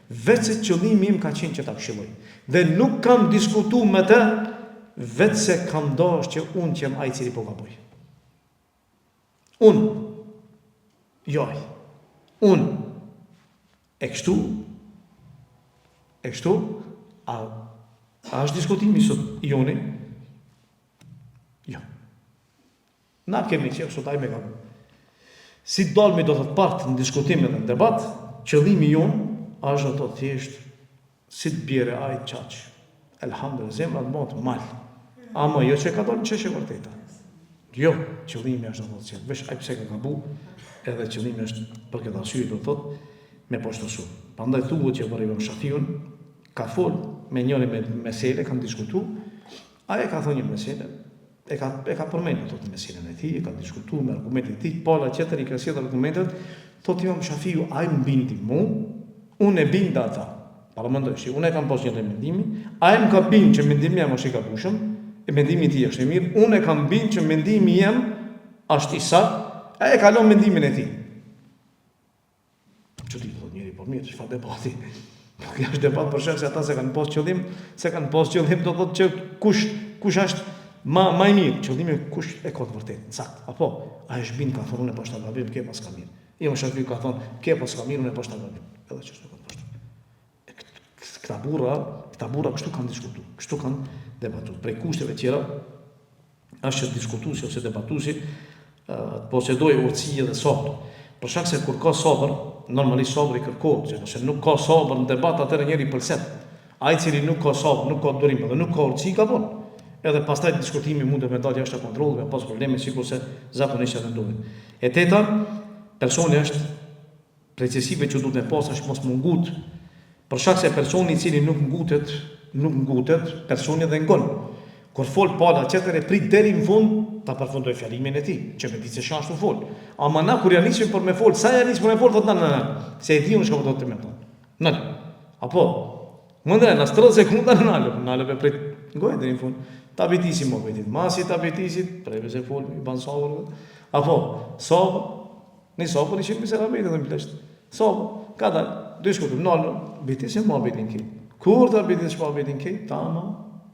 veç se qëllimi im ka qenë që ta këshilloj. Dhe nuk kam diskutu me të, veç se kam dashtë që unë të jem ai i cili po gaboj. Unë. Jo ai. Unë. E kështu, e kështu, a, a është diskutimi sot i joni? Jo. Na kemi qef sot ai me gabu. Si dalmi do të thotë në diskutim edhe në debat, qëllimi jonë është do të thotë thjesht Si të bjere ai qaq. Elhamdulillah, zemra të bëhet mal. Ama jo që ka dalë në shesh e vërteta. Jo, qëllimi është do të thotë që veç ai pse ka gabu, edhe qëllimi është për këtë arsye do të thotë me poshtërsu. Prandaj thuhet që për Imam Shafiun ka fol me njërin me mesele, kanë diskutu, ai e ka thënë një mesele, e ka e ka përmendur thotë meselën e tij, e ka diskutuar me argumentet e tij, pala tjetër i ka sjellë argumentet, thotë Imam Shafiu, ai më bindi mu, unë e binda ata. Paramendo, si unë e kam pas një lloj mendimi, ai më ka bind që mendimi jem është i gabushëm, e mendimi i tij është i mirë, unë e kam bind që mendimi jem është i saktë, ai e ka lënë mendimin e tij. Çudi thotë njeri, po mirë, çfarë debati. Nuk është debat për shkak se ata s'e kanë pas qëllim, s'e kanë pas qëllim do thotë që kush kush është ma ma i mirë, qëllimi kush e ka të vërtetën, sakt. Apo ai është bind ka thonë unë paskna gabim, ky paska mirë. Imam Shafiu ka thonë, ky paska mirë, unë paskna gabim. Edhe çështë e ka të Këta burra, këta burra kështu kanë diskutu, kështu kanë debatu. Prej kushteve tjera, është që diskutuesi ose debatuesi të posedojë urtësi dhe sabër. Për shkak se kur ka sabër, normalisht sabri kërkohet, që nëse nuk ka sabër në debat atëherë njeri pëlset. Ai i cili nuk ka sabër, nuk ka durim dhe nuk ka urtësi gabon. Edhe pastaj diskutimi mundet me dalë jashtë kontrollit, me pas probleme sikurse zakonisht edhe ndodhin. E teta, personi është Prej cilësive që duhet me pas është mos m'u ngut, për shkak se personi i cili nuk ngutet, nuk ngutet, personi edhe ngon. Kur fol pala tjetër e prit deri në fund ta përfundojë fjalimin e tij, që me ditë se çka është tu fol. Ama na kur ja nisim për me fol, sa ja nis për me fol, thotë nal nal nal, se e di unë çka po do ti me thonë. Nal. Apo, Mendre, nas 30 sekonda në nalë, nalë e prit, ngoj deri në fund. Ta bitisi muhabetit, masi ta bitisit, prej se fol, i ban sabër. Apo, sabër, Një sabër ishin me seramet edhe në plesht. Sabër, ka dal, diskutim, nalë, bitisi muhabetin ki. Kur ta bitis muhabetin ki, tamam,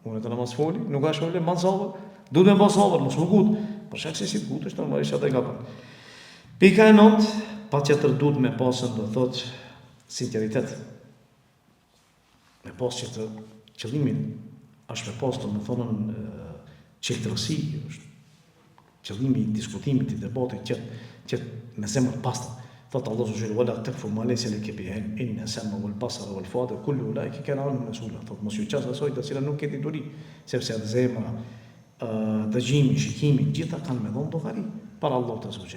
unë të namaz foli, nuk është problem, ban sabër, duhet me ba sabër, mos m'u ngut, për shkak se si të ngutesh, normalisht atë e gabon. Pika e nëntë, patjetër duhet me pasën, do thotë, sinqeritet. Me pas që të qëllimin është me pas domethënën çiltërsi, është qëllimi i diskutimit, i debatit që që me zemër pastër. Thot Allahu xhel wala takfu ma laysa laka bihi ilm inna sama wal basara wal fuada kullu ulaika kana anhu mas'ula. Thot mos ju qas asaj të cilën nuk ke dituri, sepse edhe zemra, dëgjimi, shikimi, gjitha kanë me dhon llogari para Allahut azza wa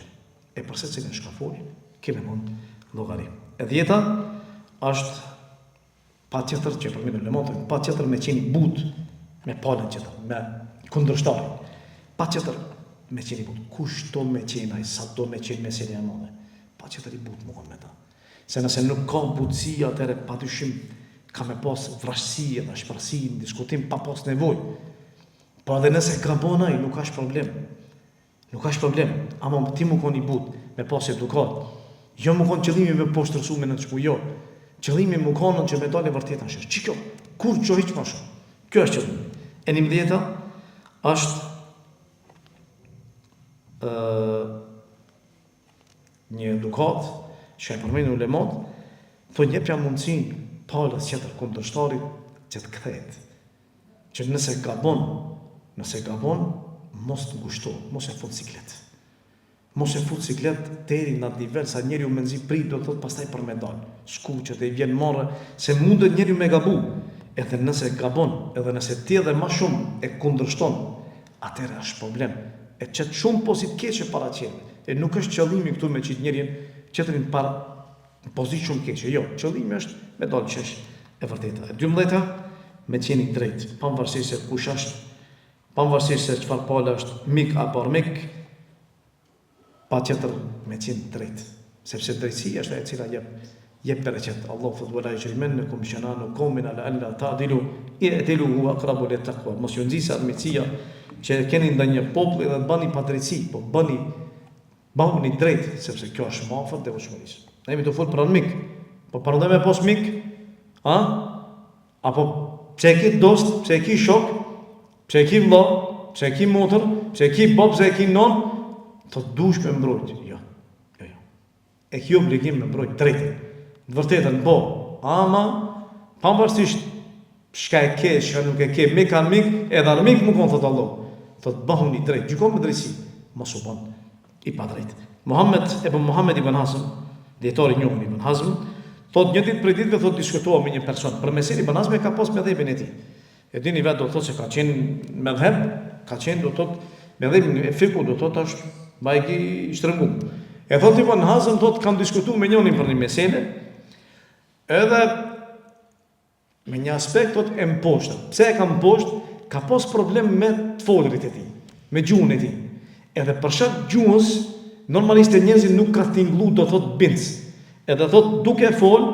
E për secilën çka fol, ke me dhon llogari. E dhjeta është patjetër që e përmendën ulemat, patjetër me qenë i butë me palën tjetër, me kundërshtarin. Patjetër me qenë i butë. Kush do me qenë ai, sa do me qenë meselja e madhe. Patjetër i butë me konë me ta. Se nëse nuk ka butësi, atëherë padyshim ka me pas vrazhdësi edhe ashpërsi në diskutim pa pas nevojë. Po edhe nëse gabon ai, nuk është problem. Nuk është problem, ama ti mu kon i butë, me pas edukatë. Jo mu kon qëllimi me poshtërsu me nënçmu, jo. Qëllimi mu konën që me dalë e vërteta në shesh. Qikjo, kurgjo hiç ma shumë. Kjo është qëllimi. E njëmdhjeta është ë një edukatë që e përmendin ulemat, thonë jepja mundësinë palës tjetër kundërshtarit që të kthehet. Që nëse gabon, nëse gabon, mos të ngushtohet, mos e fut siklet. Mos e fut siklet deri në atë nivel sa njeriu mezi prit do të thotë pastaj për me dal. Skuqet e i vjen marre se mundet njeriu me gabu. Edhe nëse gabon, edhe nëse ti edhe ma shumë e kundërshton, atëherë është problem. E qet shumë pozitë keqe para tjerëve. E nuk është qëllimi këtu me qit njerin tjetrin para Në pozitë shumë keqe, jo, qëllimi është me dalë n'shesh e vërteta. E dymbëdhjeta, me qenë i drejtë, pavarësisht se kush është, pavarësisht se çfarë pala është, mik apo armik, patjetër me qenë drejt, sepse drejtësia është ajo e cila jep jep bereqet. Allahu thotë wala yajrimannakum shananu qaumin ala alla ta'dilu i'dilu huwa aqrabu lit-taqwa. Mos ju nxisë armiqësia që e keni ndaj një populli dhe të bëni padrejtësi, po bëni Bëhuni drejt, sepse kjo është më afër devotshmërisë. Ne jemi tu fol për armik. Po paramendo me pas mik, a? Apo pse e ki dost, pse e ki shok, pse e ki vëlla, pse e ki motër, pse e ki babë, pse e ki non, të dush me mbrojt. Jo. Jo, jo. E ki obligim me mbrojt drejtën. Të vërtetën, po. Ama pavarësisht Çka e ke, çka nuk e ke, mik armik, edhe armik mu kon thot Allahu. Thot bëhuni drejt, gjyko me drejtësi, mos u bën i padrejt. Muhammed Ebu Muhammed ibn Hazm, dijetar i njohur Ibn Hazm, thot një ditë prej ditëve thot diskutova me një person për mesele Ibn Hazm e ka pas medhhebin e tij. E dini vetë do të thotë se ka qenë medhheb, ka qenë do të thotë medhhebin e fikhut do të thotë është bajagi i shtrëngum. E thot Ibn Hazm thot kam diskutuar me njërin për një mesele, edhe Me një aspekt thot e mposhta. Pse e kam mposht? Ka pas problem me të folurit e tij, me gjuhën e tij. Edhe për shkak gjuhës, normalisht te njerëzit nuk ka tingllu do thot bindës. Edhe thot duke fol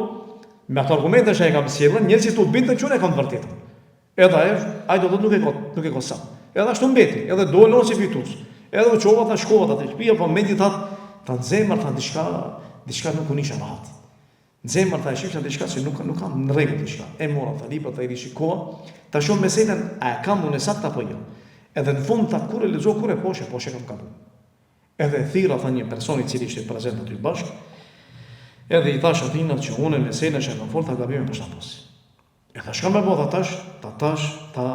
me ato argumente që e kam sjellë, njerëzit u bindën që unë e kam të vërtetën. Edhe ai, ai do thot nuk e ka, nuk e ka sa. Edhe ashtu mbeti, edhe doli unë si fitues. Edhe u çova tha shkova te shtëpia, po megjithatë, tha në zemër tha diçka, diçka nuk u nisha rahat. Në zemër tha e shifsha diçka që nuk nuk kam në rregull diçka. E mora tha librat tha i rishikova, ta shoh meselen a e kam unë saktë apo jo. Edhe në fund tha kur e lexova kur e pashë, e pashë kam gabu. Edhe e thirra tha një person i cili ishte prezent aty bashkë, edhe i thash atina që unë meselen që e kam fol tha gabim e paskna pas. E tha çka me bo tha tash, tha tash, tha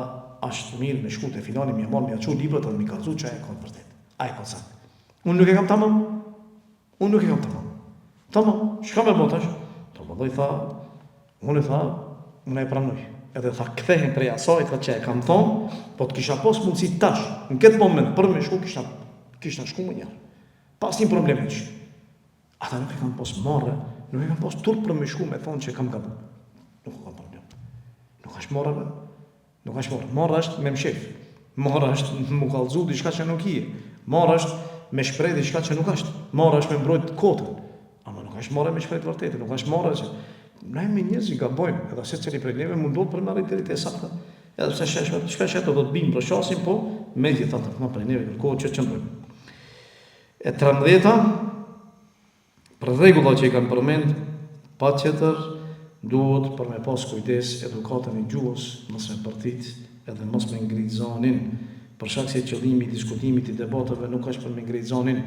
asht mirë me shku te filani me ja marr me ja çu librat edhe me i kallzu që ai e ka të vërtetë, ai e ka të saktë. Unë nuk e kam tamam. Unë nuk e kam tamam. Tamam, çka me bo tash? Tha vëllai tha, unë tha, unë e pranoj. Edhe tha kthehem prej asaj tha që e kam thonë, po të kisha pas mundësi tash, në këtë moment për me shku kisha kisha shku menjëherë. Pa asnjë problem hiç. Ata nuk e kanë pas marre, nuk e kanë pas turp për me shku me thonë që kam gabu. Nuk e kanë problem. Nuk është marre, be. Nuk është marre. Marre është me mshef. Marre është me kallzu diçka që nuk je. Marre është me shpreh diçka që nuk është. Marre është me mbrojt kotën. Ama nuk është marre me shpreh të vërtetën, nuk është marre që na jemi njerëz që gabojmë, edhe secili prej neve mundohet për me arrit deri te e sakta. Edhe pse shpesh shpesh do të bimë rrëshqasim, po megjithatë na prej neve kërkohet që të qëndrojmë. E 13-ta, për rregulla që i kanë përmend, patjetër duhet për me pas kujdes edukatën e gjuhës, mos me bërtit edhe mos me ngrit zanin, për shkak se qëllimi i diskutimit i debateve nuk është për me ngrit zanin,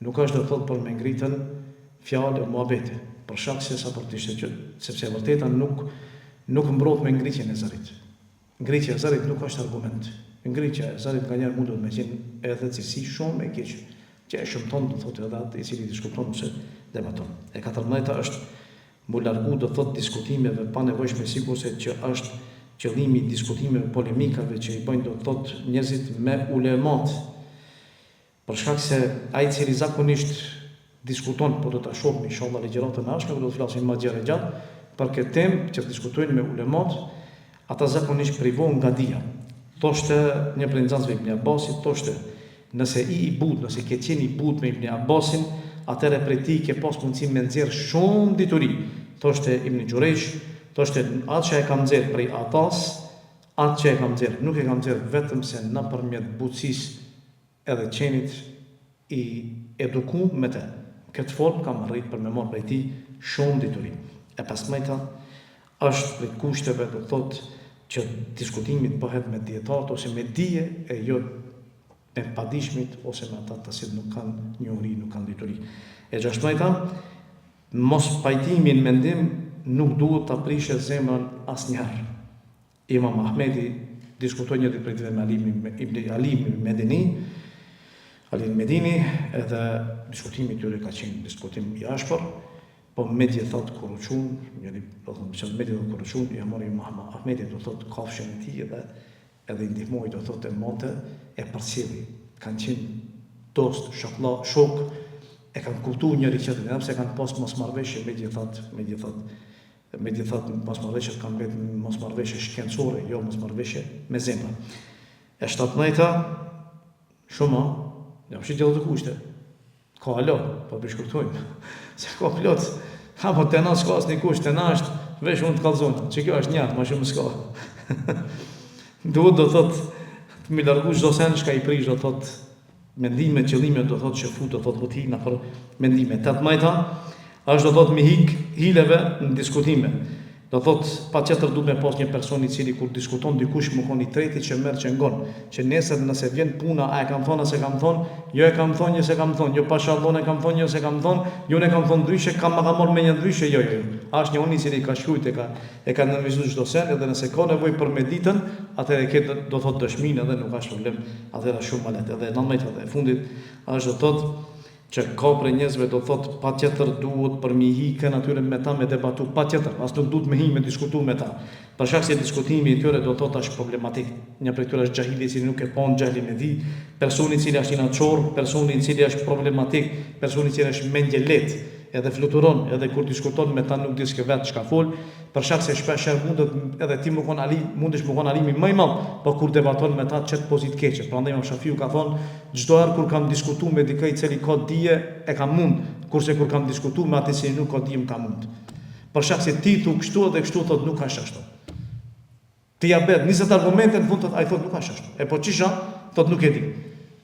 nuk është do të thotë për me ngritën fjalë e muhabete, për shkak se sa për të ishte që, sepse e vërteta nuk nuk mbrohet me ngritjen e zërit. Ngritja e zërit nuk është argument. Ngritja e zërit nganjëherë mundet me qenë edhe cilësi shumë e keqe, që e shëmton do thotë edhe atë i cili diskuton ose debaton. E katërmbëdhjeta është m'u largu do thotë diskutimeve panevojshme sikurse që është qëllimi i diskutimeve polemikave që i bëjnë do thotë njerëzit me ulemat Për shkak se ai i cili zakonisht diskuton, po do ta shohim inshallah ligjëratën e ardhshme ku do të flasim më gjerë e gjatë për këtë temë që diskutojnë me ulemat, ata zakonisht privohen nga dija. Thoshte një prej nxënësve Ibn Abbasit, thoshte, nëse i i butë, nëse ke qenë i butë me Ibn Abbasin, atëherë prej tij ke pas mundësi me nxjerr shumë dituri. Thoshte Ibn Xhurejxh, thoshte atë që e kam nxjerr prej Atas, atë që e kam nxjerr, nuk e kam nxjerr vetëm se nëpërmjet butësisë edhe qenit i edukum me te. Në këtë formë kam arrit për me marrë prej tij shumë dituri. E pesëmbëdhjeta, është prej kushteve do të thotë që diskutimi të bëhet me dijetarët ose me dije e jo me padijshmit ose me ata të cilët nuk kanë njohuri, nuk kanë dituri. E gjashtëmbëdhjeta, mospajtimi në mendim nuk duhet ta prishë zemrën asnjëherë. Imam Ahmedi diskutoi një ditë prej ditëve me Ali ibn Ali ibn Medini, Ali ibn Medini, edhe diskutimi i tyre ka qenë diskutim i ashpër, po megjithatë kur u çun, njëri do thotë që megjithatë kur u çun, ia mori Imam Ahmedi do thotë kafshën e tij edhe edhe i ndihmoi do thotë e mbante e përcjelli. Kanë qenë dost, shoklla, shok, e kanë kuptuar njëri tjetrin, edhe pse kanë pas mosmarrëveshje megjithatë, megjithatë Megjithatë, mosmarrëveshjet kanë mbetë mosmarrëveshje shkencore, jo mosmarrëveshje me zemra. E shtatëmbëdhjeta, shumë, jam shi gjithë të kushte. Ka alo, po për shkurtojmë. Se ka plot, apo te na s'ka asnjë kusht, te na është veç unë të kallzon. Që kjo është një, ma shumë s'ka. Duhet do thot të mi largu çdo sen çka i prish do thot Mendime, qëllime do thotë që fut do thotë huti nëpër mendime. Tetëmbëdhjeta është do thotë mi hik hileve në diskutime. Do thotë patjetër duhet me pas një person i cili kur diskuton dikush me kon i treti që merr që ngon, që nesër nëse vjen puna a e kam thonë a s'e kam thonë, jo e kam thonë jo s'e kam thonë, jo pasha Allahun e kam thonë jo s'e kam thonë, jo unë e kam thonë ndryshe, kam ma ka marrë menja ndryshe, jo jo jo. Asht një i cili ka shkrujt e ka e ka nënvizu çdo send edhe nëse ka nevojë për me ditën, atëherë e ke do thotë dëshminë edhe nuk është problem, atëherë është shumë më lehtë. Edhe e nëntëmbëdhjeta dhe e fundit është do thotë që ka prej njerëzve do thotë patjetër duhet për mi hikën atyre me ta me debatu patjetër, as nuk duhet me hi me diskutu me ta. Për shkak se diskutimi i tyre do thotë është problematik. Një prej tyre është xhahili i cili nuk e pon xhehlin e tij, personi i cili është inatçor, personi i cili është problematik, personi i cili është mendjelehtë, edhe fluturon, edhe kur diskuton me ta nuk di ske vet çka fol, për shkak se shpesh herë mundet edhe ti me kon alim, mundesh me kon alimi më i madh, po kur debaton me ta t'qet pozitë keqe. Prandaj Imam Shafiu ka thonë, çdo herë kur kam diskutu me dikë i cili ka dije, e kam mund, kurse kur kam diskutu me atë i cili nuk ka dije më ka mund. Për shkak se ti thu kështu edhe kështu thotë nuk është ashtu. Ti ja bën 20 argumente në fund thotë ai thotë nuk është ashtu. E po qysh a? Thotë nuk e di.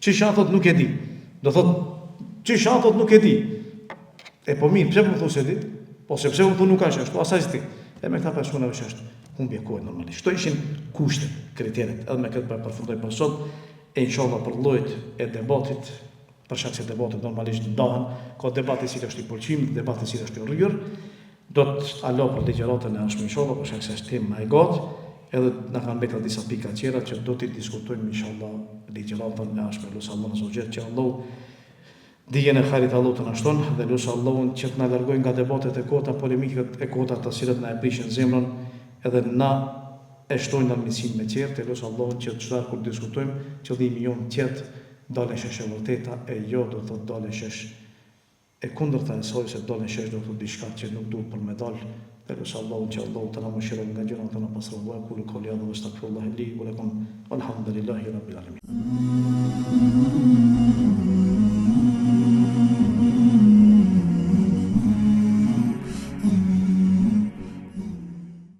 Qysh a thotë nuk e di. Do thotë qysh a thotë nuk e di. E po mirë, pse po thu s'e di? Po sepse unë thu nuk është ashtu, asaj si ti. E me këta persona veç është humbje kohe normalisht. Këto ishin kushtet, kriteret, edhe me këtë po e përfundoj për sot, e inshallah për llojet e debatit, për shkak se debatet normalisht ndahen, ka debat i cili është i pëlqim, debat i cili është i urryer, do ta lë për ligjëratën e ardhshme inshallah, për shkak se është temë më e gatë, edhe na kanë mbetur disa pika tjera që do t'i diskutojmë inshallah ligjëratën e ardhshme. Lus Allahun azza wa xhel që Allahu dijen e hajrit Allahu të na shton dhe lus Allahun që të na largojë nga debatet e kota, polemikat e kota të cilat na e prishin zemrën edhe na e shtojnë armiqësinë me tjerët, e lus Allahun që çdo herë kur diskutojmë, qëllimi jonë të jetë dalë në shesh e vërteta e jo do të thotë dalë në shesh e kundërta e saj se dalë në shesh do të thotë diçka që nuk duhet për me dalë e lus Allahun që Allahu të na mëshiron nga gjynahet të na pastron wa ekulu kauli hadha wa estagfirullahe li wa lekum walhamdulillahi rabbil alamin.